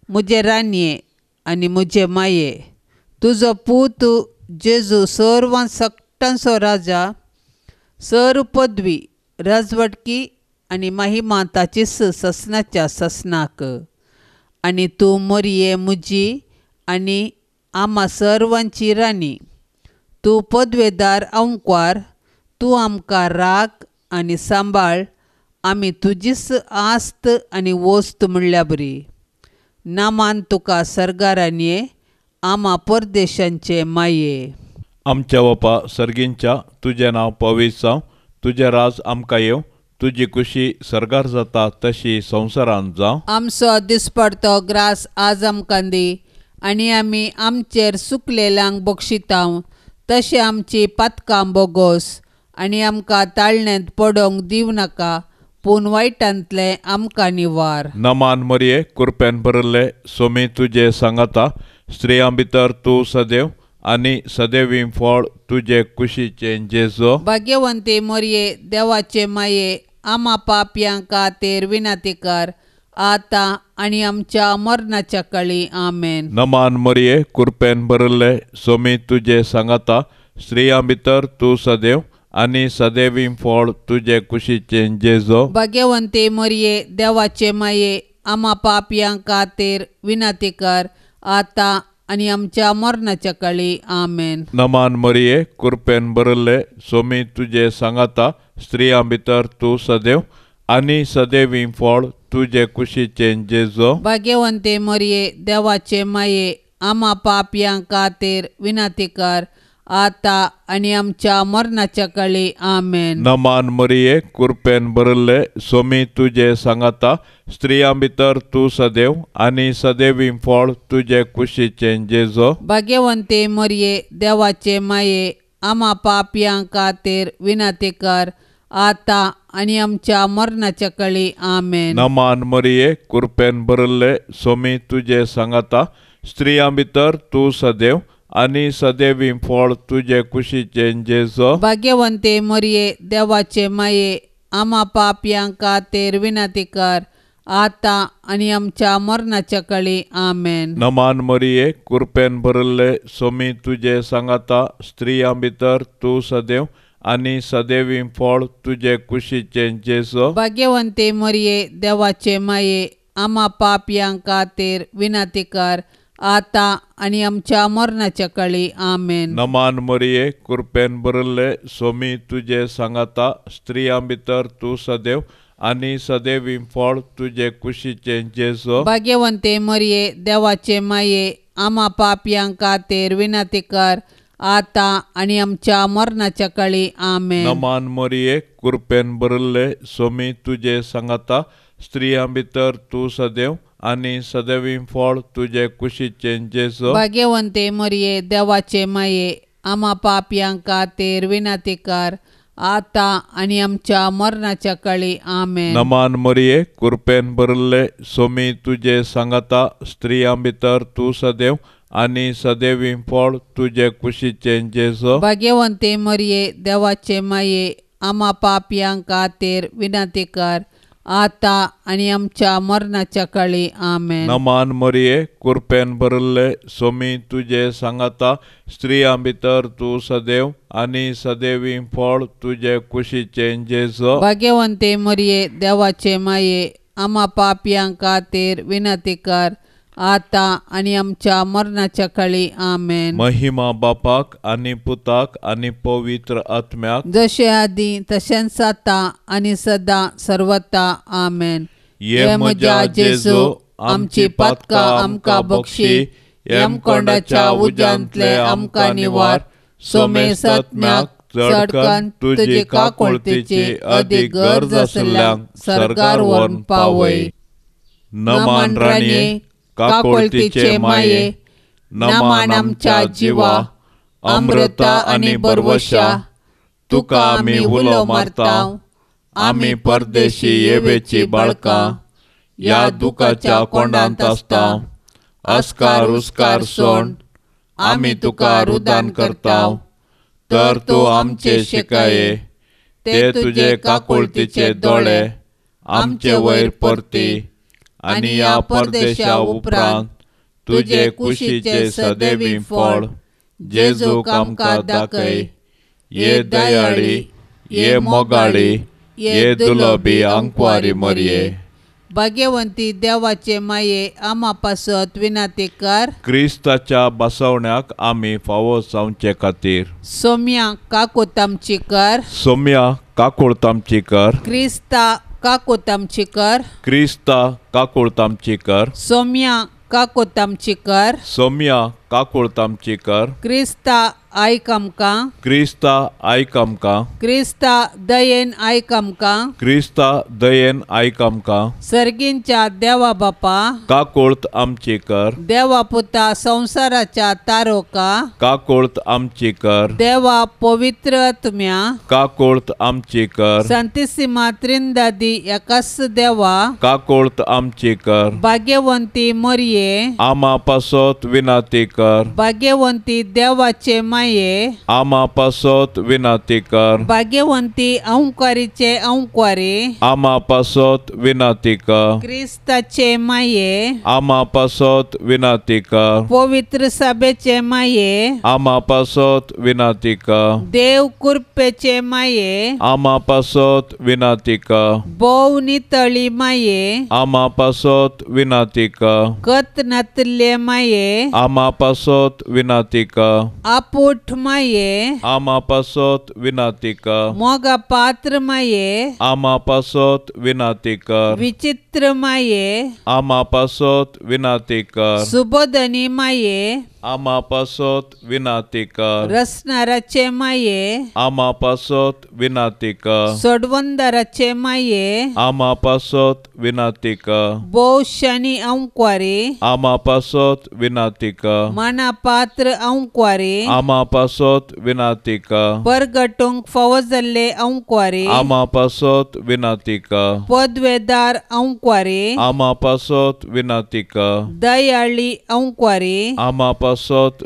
[SPEAKER 2] म्हजे राणये आनी म्हजे माये, तुजो पूत जेजू सर्वां सक्टांचो राजा, सर पदवी राजवटकी आनी महिमा ताचीच ससनाच्या ससनाक. आनी तूं मोरये म्हजी आनी आमा सर्वांची राणी, तूं पदवेदार अंकुवार, तूं आमकां राख आनी सांबाळ, आमी तुजीच आस्त आनी वस्त म्हणल्या बरी. नामान तुका सर्गारानये, आमा परदेशांचे माये.
[SPEAKER 1] आमच्या बापा सर्गींच्या, तुजें नांव पवित्र जावं, तुजें राज आमकां येवं, तुजी खुशी सर्गार जाता तशी संवसारांत जावं.
[SPEAKER 2] आमचो दिसपडतो ग्रास आज आमकां दी आनी आमी आमचेर सुकलेल्यांक बक्षितांव तशें आमची पातकां बोगोस आनी आमकां ताळण्यांत पडोवंक दिवं नाका, पूण वायटांतलें आमकां निवार.
[SPEAKER 1] नमान मरिये, कृपेन भरिल्ले, सोमी तुजे सांगाता, स्त्रियां भितर तूं सदैव आनी सदैवी फळ तुजे कुशीचें जेजू.
[SPEAKER 2] भाग्यवंती मरिये देवाचे माये, आमा पापयां खातीर विनंती कर आतां आनी आमच्या मरणाच्या काळी. आमेन.
[SPEAKER 1] नमान मरिये, कृपेन भरिल्ले, सोमी तुजे सांगाता, स्त्रियां भितर तूं सदैव आनी सदैवी फळ तुजे कुशीचें जेजू.
[SPEAKER 2] भाग्यवंती मरिये देवाचे माये, आमा पापयां खातीर विनंती कर आतां आनी आमच्या मरणाच्या काळी. आमेन.
[SPEAKER 1] नमान मरिये, कृपेन भरिल्ले, सोमी तुजे सांगाता, स्त्रियां भितर तूं सदैव आनी सदैवी फळ तुजे कुशीचें जेजू.
[SPEAKER 2] भाग्यवंती मरिये देवाचे माये, आमा पापयां खातीर विनंती कर आतां आनी आमच्या मरणाच्या काळी. आमेन.
[SPEAKER 1] नमान मरिये, कृपेन भरिल्ले, सोमी तुजे सांगाता, स्त्रियां भितर तूं सदैव आनी सदैवी फळ तुजे कुशीचें जेजू.
[SPEAKER 2] भाग्यवंती मरिये देवाचे माये, आमा पापयां खातीर विनंती कर आतां आनी आमच्या मरणाच्या कळी. आमेन.
[SPEAKER 1] नमान मरिये, कृपेन भरिल्ले, सोमी तुजे सांगाता, स्त्रियां भितर तूं सदैव आनी सदैवी फळ तुजे कुशीचें जेजू.
[SPEAKER 2] भाग्यवंते मरिये, देवाचे माये, आमा पापयां खातीर विनंती कर, आतां आनी आमच्या मरणाच्या कळी. आमेन.
[SPEAKER 1] नमान मरिये, कृपेन भरिल्ले, सोमी तुजे सांगाता, स्त्रियां भितर तूं सदैव आनी सदैवी फळ तुजे कुशीचें जेजू.
[SPEAKER 2] भाग्यवंते मरिये, देवाचे माये, आमा पापयां खातीर विनंती कर, आतां आनी आमच्या मरणाच्या कळी. आमेन.
[SPEAKER 1] नमान मरिये, कृपेन भरिल्ले, सोमी तुजे सांगाता, स्त्रियां भितर तूं सदैव आनी सदैवी फळ तुजे कुशीचें जेजू.
[SPEAKER 2] भाग्यवंते मरिये, देवाचे माये, आमा पापयां खातीर विनंती कर, आतां आनी आमच्या मरणाच्या कळी. आमेन.
[SPEAKER 1] नमान मरिये, कृपेन भरिल्ले, सोमी तुजे सांगाता, स्त्रियां भितर तूं सदैव आनी सदैवी फळ तुजे कुशीचें जेजू.
[SPEAKER 2] भाग्यवंते मरिये, देवाचे माये, आमा पापयां खातीर विनंती कर, आतां आनी आमच्या मरणाच्या कळी. आमेन.
[SPEAKER 1] नमान मरिये, कृपेन भरिल्ले, सोमी तुजे सांगाता, स्त्रियां भितर तूं सदैव आनी सदैवी फळ तुजे कुशीचें जेजू.
[SPEAKER 2] भाग्यवंते मरिये, देवाचे माये, आमा पापयां खातीर विनंती कर, आतां आनी आमच्या मरणाच्या कळी. आमेन.
[SPEAKER 1] नमान मरिये, कृपेन भरिल्ले, सोमी तुजे सांगाता, स्त्रियां भितर तूं सदैव आनी सदैवी फळ तुजे कुशीचें जेजू.
[SPEAKER 2] भाग्यवंते मरिये, देवाचे माये, आमा पापयां खातीर विनंती कर, आतां आनी आमच्या मरणाच्या कळी. आमेन.
[SPEAKER 1] महिमा बापाक आनी पुताक आनी पवित्र आत्म्याक,
[SPEAKER 2] जशें आदीं तशेंच आतां आनी सदां सर्वता. आमेन.
[SPEAKER 1] ये म्हज्या जेजू, आमची पातकां आमकां बक्षी, यमकोंडाच्या उज्यांतले आमकां निवार, सोमेसत्म्याक चडकन तुजी काकुळतीची अदीक गरज आशिल्ल्यांक सर्गार व्हरून पावय. नमान राणये, काकुळतीचे माये, नमान आमच्या जिवा, अमृता आनी बरवशा, तुका आमी उलो मारता, आमी परदेशी येवेची बाळकां, ह्या दुखाच्या कोंडांत आसता, अस्कार उस्कार सोण आमी तुका रुदान करता, तर तूं आमचे शिकाये, ते तुजे काकुळतीचे दोळे आमचे वयर परती, आनी ह्या परदेशा उपरांत तुजे कुशीचे सदैवी फळ जेजूक आमकां दाखय. ये दयाळी, ये मोगाळी, ये दुलबी आंकवारी मरिये,
[SPEAKER 2] भाग्यवंती देवाचे माये, आमा पासत विनंती कर,
[SPEAKER 1] क्रिस्ताच्या बसवण्याक आमी फावो जावचे खातीर.
[SPEAKER 2] सोम्या काकूत आमची कर,
[SPEAKER 1] सोम्या काकूळत आमची कर,
[SPEAKER 2] क्रिस्ता काकूत आमची कर,
[SPEAKER 1] क्रिस्ता काकूळत आमची कर,
[SPEAKER 2] सोम्या काकूत आमची कर,
[SPEAKER 1] सोम्या काकूळत आमची कर,
[SPEAKER 2] क्रिस्ता आयक आमकां,
[SPEAKER 1] क्रिस्ता आयक आमकां,
[SPEAKER 2] क्रिस्ता दयेन आयक आमकां,
[SPEAKER 1] क्रिस्ता दयेन आयक आमकां.
[SPEAKER 2] सर्गींच्या देवा बापा,
[SPEAKER 1] काकूळत आमची कर,
[SPEAKER 2] देवा पुता संवसाराच्या तारोका,
[SPEAKER 1] काकूळत आमची कर,
[SPEAKER 2] देवा पवित्र आत्म्या,
[SPEAKER 1] काकूळत आमची कर,
[SPEAKER 2] संतिसिमा त्रिंदादी एकाच देवा,
[SPEAKER 1] काकूळत आमची कर,
[SPEAKER 2] भाग्यवंती मरिये,
[SPEAKER 1] आमा पासत विनंती कर,
[SPEAKER 2] भाग्यवंती देवाचे माये,
[SPEAKER 1] आमा पासत विनंती कर,
[SPEAKER 2] भाग्यवंती अंकारीचे अंकारी,
[SPEAKER 1] आमा पासत विनंती कर,
[SPEAKER 2] क्रिस्ताचे माये,
[SPEAKER 1] आमा पासत विनंती कर,
[SPEAKER 2] पवित्र सभेचे माये,
[SPEAKER 1] आमा पासत विनंती कर,
[SPEAKER 2] देव कृपेचे माये,
[SPEAKER 1] आमा पासत विनंती कर,
[SPEAKER 2] भोव नितळी माये,
[SPEAKER 1] आमा पासत विनंती कर,
[SPEAKER 2] कत नातले माये,
[SPEAKER 1] आमा पासत विनंती कर,
[SPEAKER 2] आपूठ माये,
[SPEAKER 1] आमा पासत विनंती कर,
[SPEAKER 2] मोगा पात्र माये,
[SPEAKER 1] आमा पासत विनंती कर,
[SPEAKER 2] विचित्र माये,
[SPEAKER 1] आमा पासत विनंती कर,
[SPEAKER 2] सुबोधनी माये,
[SPEAKER 1] आमा पासत विनाती कर.
[SPEAKER 2] रसणाराचे माये
[SPEAKER 1] आमा पासत विनाती कर.
[SPEAKER 2] सोडवंदाराचे माये
[SPEAKER 1] आमा पासत विनाती कर.
[SPEAKER 2] भोव शनी अंकवारी
[SPEAKER 1] आमा पासत विनाती कर.
[SPEAKER 2] माना पात्र अंकवारी
[SPEAKER 1] आमा पासत विनाती कर.
[SPEAKER 2] परगटूंक फावो जाल्ले अंकवारी
[SPEAKER 1] आमा पासत विनाती कर.
[SPEAKER 2] पदवेदार अंकवारी
[SPEAKER 1] आमा पासत विनाती कर.
[SPEAKER 2] दयाळी अंकवारी
[SPEAKER 1] आमा पासत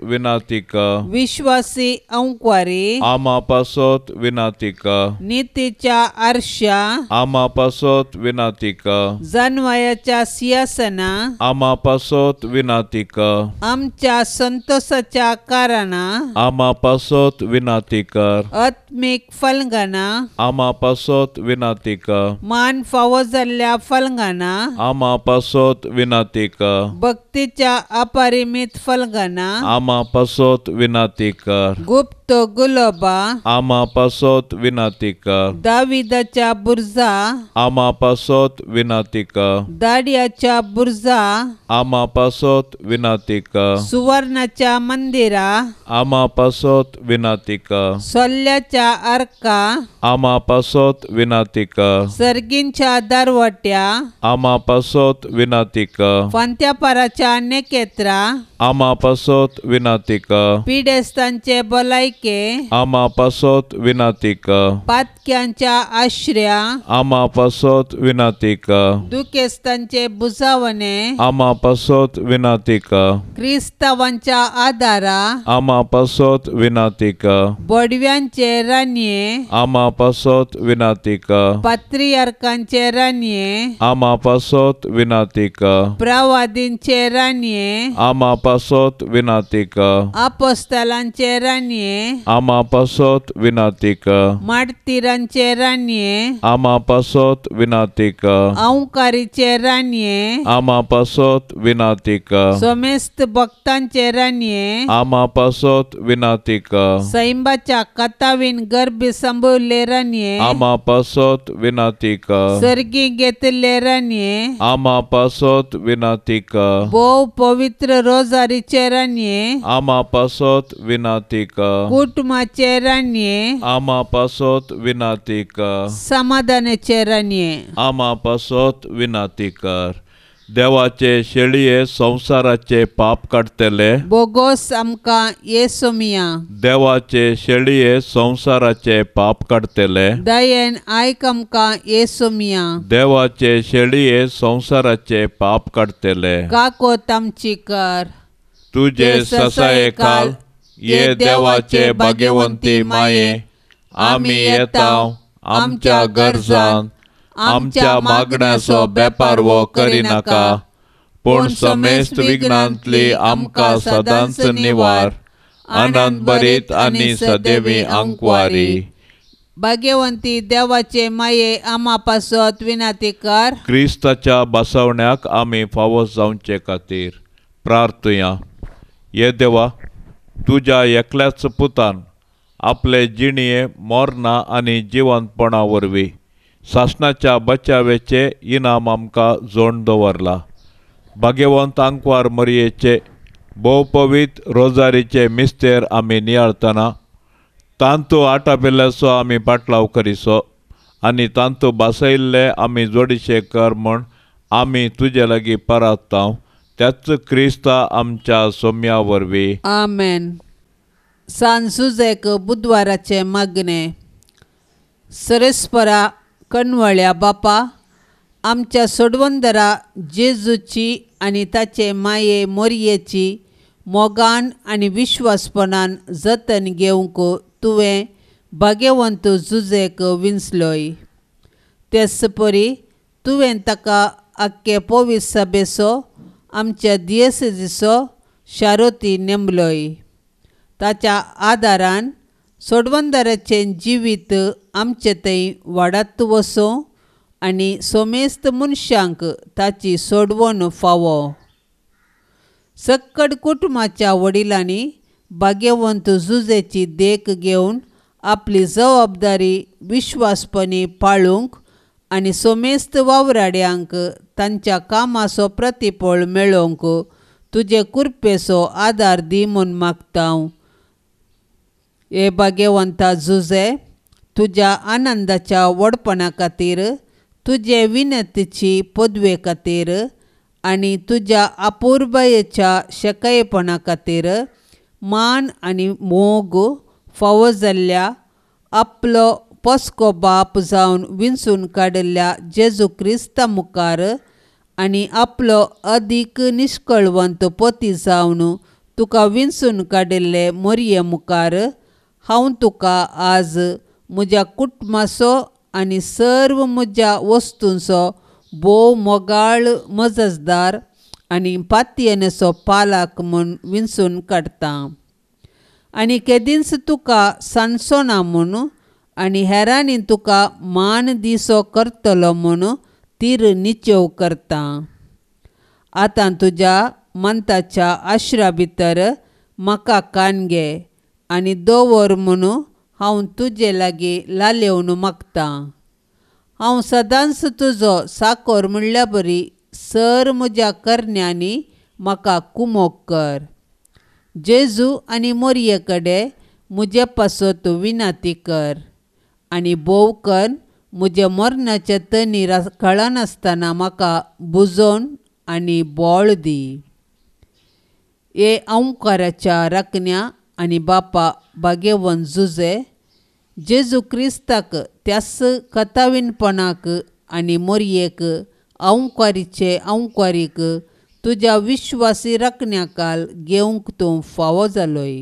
[SPEAKER 1] विनाती कर.
[SPEAKER 2] विश्वासी अंकवारी
[SPEAKER 1] आमा पासत विनाती कर.
[SPEAKER 2] नीतीच्या आरशा
[SPEAKER 1] आमा पासत विनाती कर.
[SPEAKER 2] जानवायाच्या सिंहासना
[SPEAKER 1] आमा पासत विनाती कर.
[SPEAKER 2] आमच्या संतोषाच्या कारणा
[SPEAKER 1] आमा पासत विनाती कर.
[SPEAKER 2] आत्मीक फलंगाना
[SPEAKER 1] आमा पासत विनाती कर.
[SPEAKER 2] मान फावो जाल्ल्या फलंगाना
[SPEAKER 1] आमा पासत विनाती कर.
[SPEAKER 2] भक्तीच्या अपरिमित फलंगाना
[SPEAKER 1] आमा पासत विनाती कर.
[SPEAKER 2] गुप्त गुलोबा
[SPEAKER 1] आमा पासत विनाती कर.
[SPEAKER 2] दाविदाच्या बुर्जा
[SPEAKER 1] आमा पासत विनाती कर.
[SPEAKER 2] दाडियाच्या बुर्जा
[SPEAKER 1] आमा पासत विनाती कर.
[SPEAKER 2] सुवर्णाच्या मंदिरा
[SPEAKER 1] आमा पासत विनाती कर.
[SPEAKER 2] सोल्ल्याच्या अर्का
[SPEAKER 1] आमा पासत विनाती कर.
[SPEAKER 2] सर्गींच्या दरवट्या
[SPEAKER 1] आमा पासत विनाती कर.
[SPEAKER 2] फांत्यापाराच्या नेकेत्रा
[SPEAKER 1] आमा पासत विनाती कर.
[SPEAKER 2] पिडेस्तांचे भलायके
[SPEAKER 1] आमा पासत विनाती कर.
[SPEAKER 2] पातक्यांच्या आश्र्या
[SPEAKER 1] आमा पासत विनाती कर.
[SPEAKER 2] दुखेस्तांचे बुजावणे
[SPEAKER 1] आमा पासत विनाती कर.
[SPEAKER 2] क्रिस्तावांच्या आदारा
[SPEAKER 1] आमा पासत विनाती कर.
[SPEAKER 2] बोडव्यांचे रानये
[SPEAKER 1] आमा पासत विनाती कर.
[SPEAKER 2] पात्रियार्कांचे रानये
[SPEAKER 1] आमा पासत विनाती कर.
[SPEAKER 2] प्रवादींचे रानये
[SPEAKER 1] आमा पासत विनाती कर.
[SPEAKER 2] आपोस्तालांचे रानये
[SPEAKER 1] आमा पासत विनाती कर.
[SPEAKER 2] मार्तीरांचे रानये
[SPEAKER 1] आमा पासत विनाती कर.
[SPEAKER 2] अंकारीचे रानये
[SPEAKER 1] आमा पासत विनाती कर.
[SPEAKER 2] सोमेस्त भक्तांचे रानये
[SPEAKER 1] आमा पासत विनाती कर.
[SPEAKER 2] सैंबाच्या कथावीन गर्भी संभवले रानये
[SPEAKER 1] आमा पासत विनाती कर.
[SPEAKER 2] सर्गी घेतले रानये
[SPEAKER 1] आमा पासत विनाती कर.
[SPEAKER 2] भोव पवित्र रोजारीचे रानये
[SPEAKER 1] आमा पासत विनाती कर.
[SPEAKER 2] कुटुंबाचे रानये
[SPEAKER 1] आमा पासत विनाती कर.
[SPEAKER 2] समाधानाचे रानये
[SPEAKER 1] आमा पासत विनाती कर. देवाचे शेळये संवसाराचे पाप काडटले
[SPEAKER 2] बोगोस आमकां येसोमिया.
[SPEAKER 1] देवाचे शेळये संवसाराचे पाप काडटले
[SPEAKER 2] दयेन आयक आमकां येसोमिया.
[SPEAKER 1] देवाचे शेळये संवसाराचे पाप काडटले
[SPEAKER 2] काकोत आमची कर.
[SPEAKER 1] तुजे ससाये खाल ये देवाचे भाग्यवंती माये आमी येता आमच्या गरजान आमच्या मागण्याचो बेपारवो करिनाका पूण समेस्त विघ्नांतली आमकां सदांच निवार आनंद भरीत आनी सदैवी आंकवारी.
[SPEAKER 2] भाग्यवंती देवाचे माये आमा पासत विनाती कर.
[SPEAKER 1] क्रिस्ताच्या बसवण्याक आमी फावो जावचे खातीर प्रार्थुया. ये देवा, तुज्या एकल्याच पुतान आपले जिणये मोरना आनी जिवंतपणा वरवीं सासणाच्या बचावेचे इनाम आमकां जोड दवरला. भाग्यवंत आंकवार मरयेचे भोवपवीत रोजारीचे मिस्तेर आमी नियाळतना तांतू आटापिल्ल्याचो आमी पाटलाव करिसो आनी तांतू बासयल्ले आमी जोडीशे कर म्हूण आमी तुजे लागीं परात्तांव त्याच क्रिस्ता आमच्या सोम्या वरवीं.
[SPEAKER 2] आमेन. सान सुजेक बुधवाराचें मागणें. सरेस्परा कणवळ्या बापा, आमच्या सोडवंदरा जेजूची आनी ताचे माये मोरयेची मोगान आनी विश्वासपणान जतन घेवंक तुवें भाग्यवंत जुजेक विंचलोय. तेच परी तुवें ताका आख्खे पोवीस सभेचो आमच्या दियेसेजीचो शारोती नेमलोय. ताच्या आदारान सोडवंदराचें जिवीत आमचे थंय वाडत वचूं आनी सोमेस्त मनशांक ताची सोडवण फावो. सक्कड कुटुंबाच्या वडिलांनी भाग्यवंत जुजेची देख घेवन आपली जबाबदारी विश्वासपणी पाळूंक आनी सोमेस्त वावराड्यांक तांच्या कामाचो प्रतिफळ मेळोवंक तुजे कुरपेचो आदार दी म्हूण मागता. हे भाग्यवंता जुजे, तुज्या आनंदाच्या व्हडपणा खातीर, तुजे विनंतीची पदवे खातीर आनी तुज्या अपुरबायेच्या शेकायपणा खातीर मान आनी मोग फावो जाल्ल्या आपलो पोसको बाप जावन विंचून काडिल्ल्या जेजू क्रिस्ता मुखार आनी आपलो अदीक निश्कळवंत पती जावन तुका विंचून काडिल्ले मोरये मुखार हांव तुका आज म्हज्या कुटुंबाचो आनी सर्व म्हज्या वस्तूंचो भोव मोगाळ मजतदार आनी पातयेनेचो पालक म्हूण विंचून काडटा आनी केदींच तुका सांडचो ना म्हूण आनी हेरांनी तुका मान दिसो करतलो म्हूण तीर निचेव करता. आतां तुज्या मंताच्या आश्रा भितर म्हाका कान घे आनी दवर म्हूण हांव तुजे लागीं लालेवन मागतां. हांव सदांच तुजो साकोर म्हणल्या बरी सर म्हज्या करण्यांनी म्हाका कुमोक कर. जेजू आनी मोरये कडेन म्हजे पासत विनंती कर आनी भोव कर म्हज्या मरणाचे तनीर कळनासतना म्हाका बुजोवन आनी बळ दी. हे अंकाराच्या राखण्या आनी बापा भाग्यवंत जुजे, जेजू क्रिस्ताक त्याच कथावीनपणाक आनी मोरयेक अंकारीचे अंकारीक तुज्या विश्वासी राखण्याकाल घेवंक तूं फावो जालोय.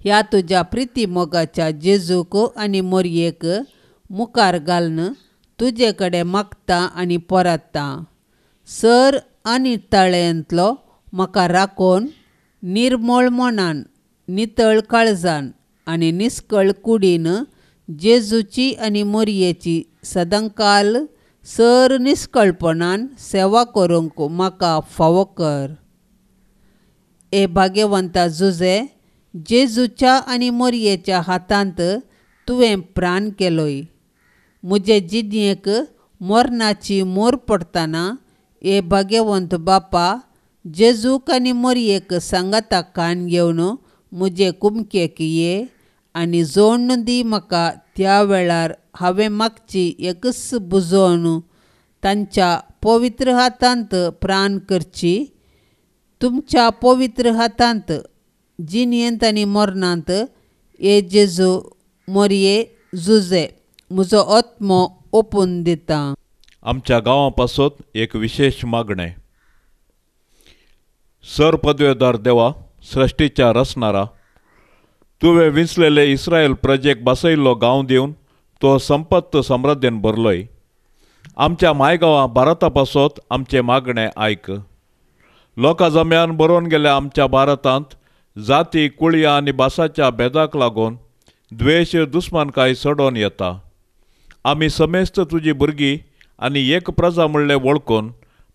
[SPEAKER 2] ह्या तुज्या प्रिती मोगाच्या जेजूक आनी मोरयेक मुखार घालून तुजे कडेन मागता आनी परतता. सर आनी तळ्यांतलो म्हाका राखून निर्मळ मनान, नितळ काळजान आनी निस्कळ कुडीन जेजूची आनी मोरयेची सदांकाल सर निस्कळपणान सेवा करूंक म्हाका फावो कर. हे भाग्यवंता जुजे, जेजूच्या आनी मोरयेच्या हातांत तुवें प्राण केलोय. म्हजे जिणेक मरणाची मोर पडटना हे भाग्यवंत बापा, जेजूक आनी मोरयेक सांगाता कान घेवन म्हजे कुमकेक ये आनी जोडण दी म्हाका. त्या वेळार हांवें मागची एकच बुजोवन तांच्या पवित्र हातांत प्राण करची. तुमच्या पवित्र हातांत जिणेंत आनी मरणांत हे जेजू, मोरये, जुजे म्हजो आत्मो ओपून दिता.
[SPEAKER 1] आमच्या गांवा पासत एक विशेश मागणें. सर पदवेदार देवा, सृश्टीच्या रचणारा, तुवें विंचलेले इस्रायल प्रजेक बसयल्लो गांव दिवन तो संपत्त समृद्धीन भरलोय. आमच्या मायगांवां भारता पासत आमचें मागणें आयक. लोकां जम्यान बरोवन गेल्या आमच्या भारतांत जाती, कुळयां आनी भासाच्या भेदाक लागून द्वेश दुस्मानकाय चडोवन येता. आमी समेस्त तुजी भुरगीं आनी एक प्रजा म्हणलें वळखून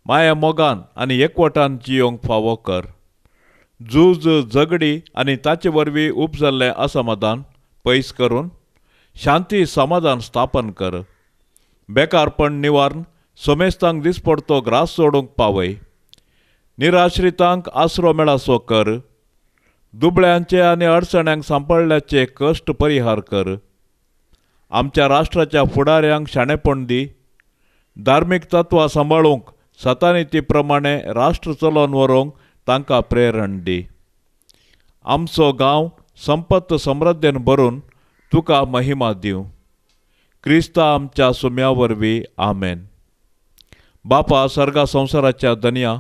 [SPEAKER 1] माया मोगान आनी एकवटान जियोंक फावो कर. झूज, झगडी आनी ताचे वरवीं उपजल्लें असमाधान पयस करून शांती समाधान स्थापन कर. बेकारपण निवारण समेस्तांक दिसपडतो ग्रास सोडूंक पावय. निराश्रितांक आसरो मेळासो कर. दुबळ्यांचे आनी अडचण्यांक सांपडल्याचे कश्ट परिहार कर. आमच्या राष्ट्राच्या फुडाऱ्यांक शाणेपण दी. धार्मीक तत्वां सांबाळूंक सतानिती प्रमाणे राष्ट्र चलोवन व्हरूंक तांकां प्रेरण दी. आमचो गांव संपत्त समृद्धीन भरून तुका महिमा दिवं. क्रिस्ता आमच्या सुम्या वरवीं, आमेन. बापा सर्गा संवसाराच्या धनया,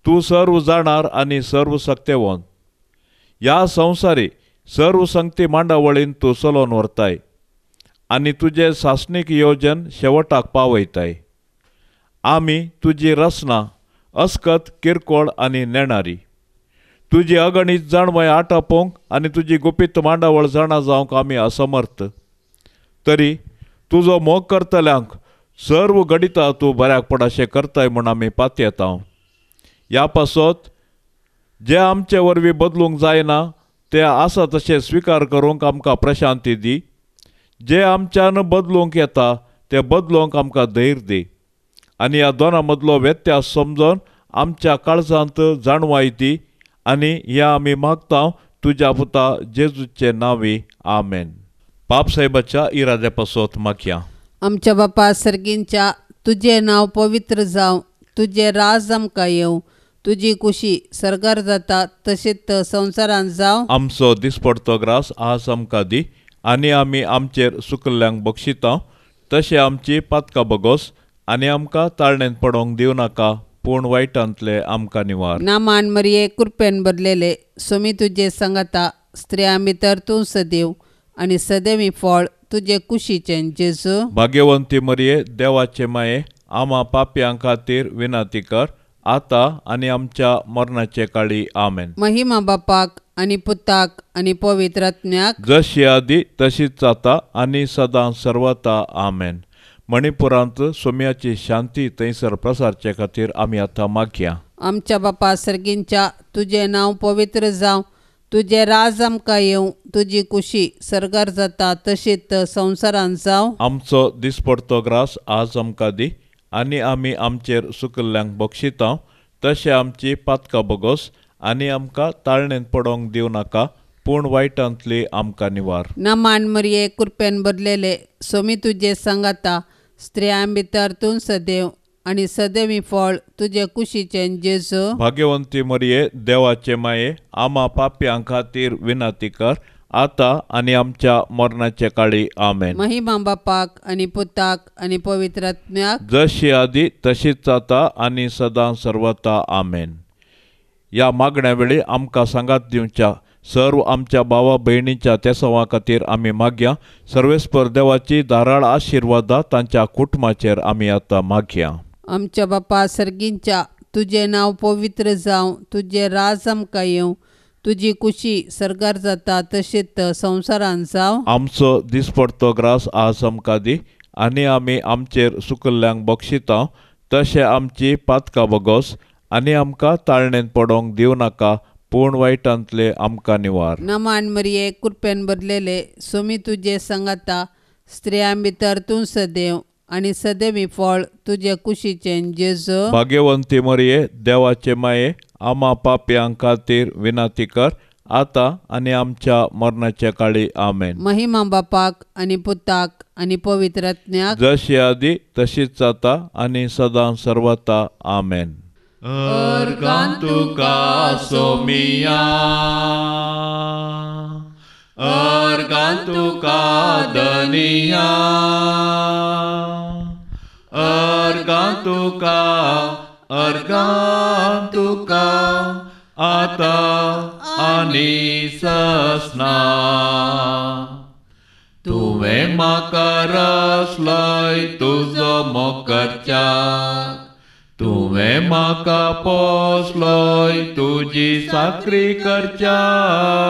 [SPEAKER 1] तूं सर्व जाणार आनी सर्व सक्तेवंत. ह्या संवसारी सर्व संगती मांडावळीन तूं चलोवन व्हरताय आनी तुजें सासणीक योजन शेवटाक पावयताय. आमी तुजी रचना अस्कत, किरकोळ आनी नेणारी. तुजी अगणीत जाणवय आटापोवंक आनी तुजी गुपीत मांडावळ जाणा जावंक आमी असमर्थ. तरी तुजो मोग करतल्यांक सर्व घडिता तूं बऱ्याक पडाशें करताय म्हूण आमी पातयेता. ह्या पासत जे आमचे वरवीं बदलूंक जायना ते आसा तशें स्विकार करूंक आमकां प्रशांती दी. जे आमच्यान बदलूंक येता ते बदलूंक आमकां धैर्य दी आनी ह्या दोनां मदलो व्यत्यास समजून आमच्या काळजांत जाणवाय दी आनी ह्या आमी मागता तुज्या पुता जेजूचे नांवी आमेन. पाप साहेबाच्या इराद्या पासत मागया.
[SPEAKER 2] आमच्या बापा सर्गींच्या तुजें नांव पवित्र जावं, तुजें राज आमकां येवं, तुजी कुशी सर्गार जाता तशेंच संवसारांत जावं.
[SPEAKER 1] आमचो दिसपडतो ग्रास आज आमकां दी आनी आमी आमचेर सुकल्ल्यांक बक्षिता तशें आमची पातकां बगोस आनी आमकां ताळणेंत पडोवंक दिवं नाका पूण वायटांतले आमकां निवार.
[SPEAKER 2] नामान मरिये कृपेन भरलेले सोमी तुजे सांगाता, स्त्रियां भितर तूं सदैव आनी सदैवी फळ तुजे कुशीचें जेजू.
[SPEAKER 1] भाग्यवंती मरिये देवाचे माये आमा पापयां खातीर विनंती कर आतां आनी आमच्या मरणाचे काळी आमेन.
[SPEAKER 2] महिमा बापाक आनी पुताक आनी पवित्र आत्म्याक,
[SPEAKER 1] जशी आदी तशीच जाता आनी सदां सर्वता आमेन. मणिपुरांत सोम्याची शांती थंयसर प्रसारचे खातीर आमी आतां मागया.
[SPEAKER 2] आमच्या बापा सर्गींच्या तुजें नांव पवित्र जावं, तुजें राज आमकां येवं, तुजी कुशी सर्गार जाता तशीच संवसारांत जावं.
[SPEAKER 1] आमचो दिसपडतो ग्रास आज आमकां दी आनी आमी आमचेर सुकल्ल्यांक बक्षिता तशें आमची पातकां बगोस आनी आमकां ताळणेंत पडोवंक दिवं नाका पूण वायटांतली आमकां निवार.
[SPEAKER 2] नामान मरिये कृपेन भरलेले सोमी तुजे सांगाता, स्त्रियां भितर तूं सदैव आनी सदैवी फळ तुजे कुशीचें जेजू.
[SPEAKER 1] भाग्यवंती मरिये देवाचे माये आमा पापयां खातीर विनंती कर आतां आनी आमच्या मरणाचे काळी आमेन.
[SPEAKER 2] महिमा बापाक आनी पुताक आनी पवित्र आत्म्याक,
[SPEAKER 1] जशी आदी तशीच जाता आनी सदां सर्वता आमेन. ह्या मागण्या वेळी आमकां सांगात दिवच्या सर्व आमच्या भावा भयणीच्या तेसांवा खातीर आमी मागया. सर्वेस्पर देवाची धाराळ आशिर्वादा तांच्या कुटुंबाचेर आमी आतां मागया.
[SPEAKER 2] आमच्या बापा सर्गींच्या तुजें नांव पवित्र जावं, तुजें राज आमकां येवं, तुजी कुशी सर्गार जाता तशीच संवसारांत जावं.
[SPEAKER 1] आमचो दिसपडतो ग्रास आज आमकां दी आनी आमी आमचेर सुकल्ल्यांक बक्षिता तशें आमची पातकां बगोस आनी आमकां ताळणेंत पडोवंक दिवं नाका पूण वायटांतले आमकां निवार.
[SPEAKER 2] नामान मरिये कृपेन भरलेले सोमी तुजे सांगाता, स्त्रियां भितर तूं सदैव आनी सदैवी फळ तुजे कुशीचें जेजू.
[SPEAKER 1] भाग्यवंती मरिये देवाचे माये आमा पापयां खातीर विनंती कर आतां आनी आमच्या मरणाच्या काळी आमेन.
[SPEAKER 2] महिमा बापाक आनी पुताक आनी पवित्र आत्म्याक,
[SPEAKER 1] जशी आदी तशीच जाता आनी सदां सर्वता आमेन. अर्गां तुका सोमिया, अर्गां तुका धनिया, अर्गां तुका, अर्गां तुका आतां आनी ससना. तुवें म्हाका रसलय तुजो मोग करच्याक, तुवें म्हाका पोसलय तुजी साकरी करच्याक,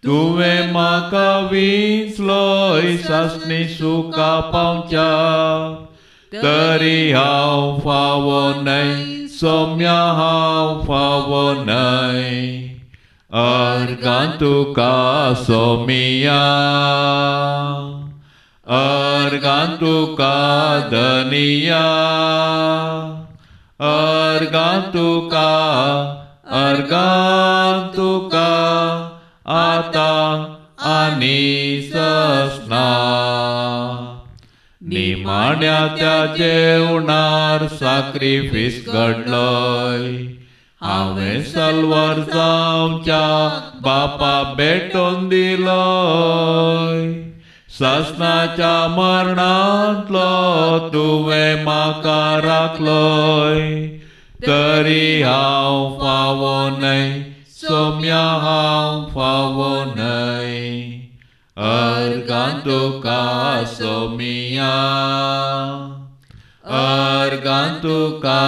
[SPEAKER 1] तुवें म्हाका विंचलय सासणी सुखा पावच्याक, तरी हांव फावो न्हय सोम्या हांव फावो न्हय. अर्गां तुका सोमिया, अर्गां तुका धनिया, अर्गां तुका, अर्गां तुका आतां आनी ससना. निमाण्या त्या जेवणार साक्रिफीस घडलय, हांवें सलवार जावच्या बापा भेटोवन दिलय, सासणाच्या मरणांतलो तुवें म्हाका राखलय, तरी हांव फावो न्हय सोम्या हांव फावो न्हय. अर्गां तुका सोमिया, अर्गां तुका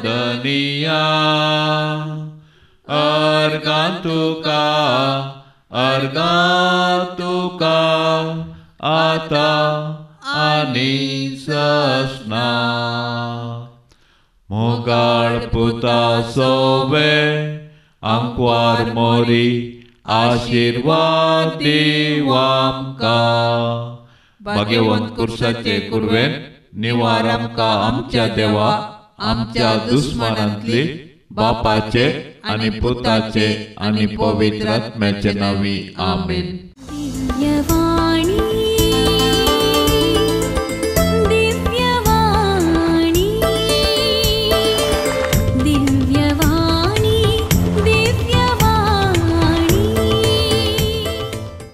[SPEAKER 1] धनिया, अर्गां तुका, अर्गां तुका आतां आनी ससना. मोगाळ पुता सोवे आंकवार मोरी आशिर्वाद दीव आमकां. भाग्यवंत कुर्साचे कुरवेन निवार आमकां आमच्या देवा. आमच्या दुस्मानांतली बापाचे आनी पुताचे आनी पवित्र आत्म्याचे नांवी आमेन.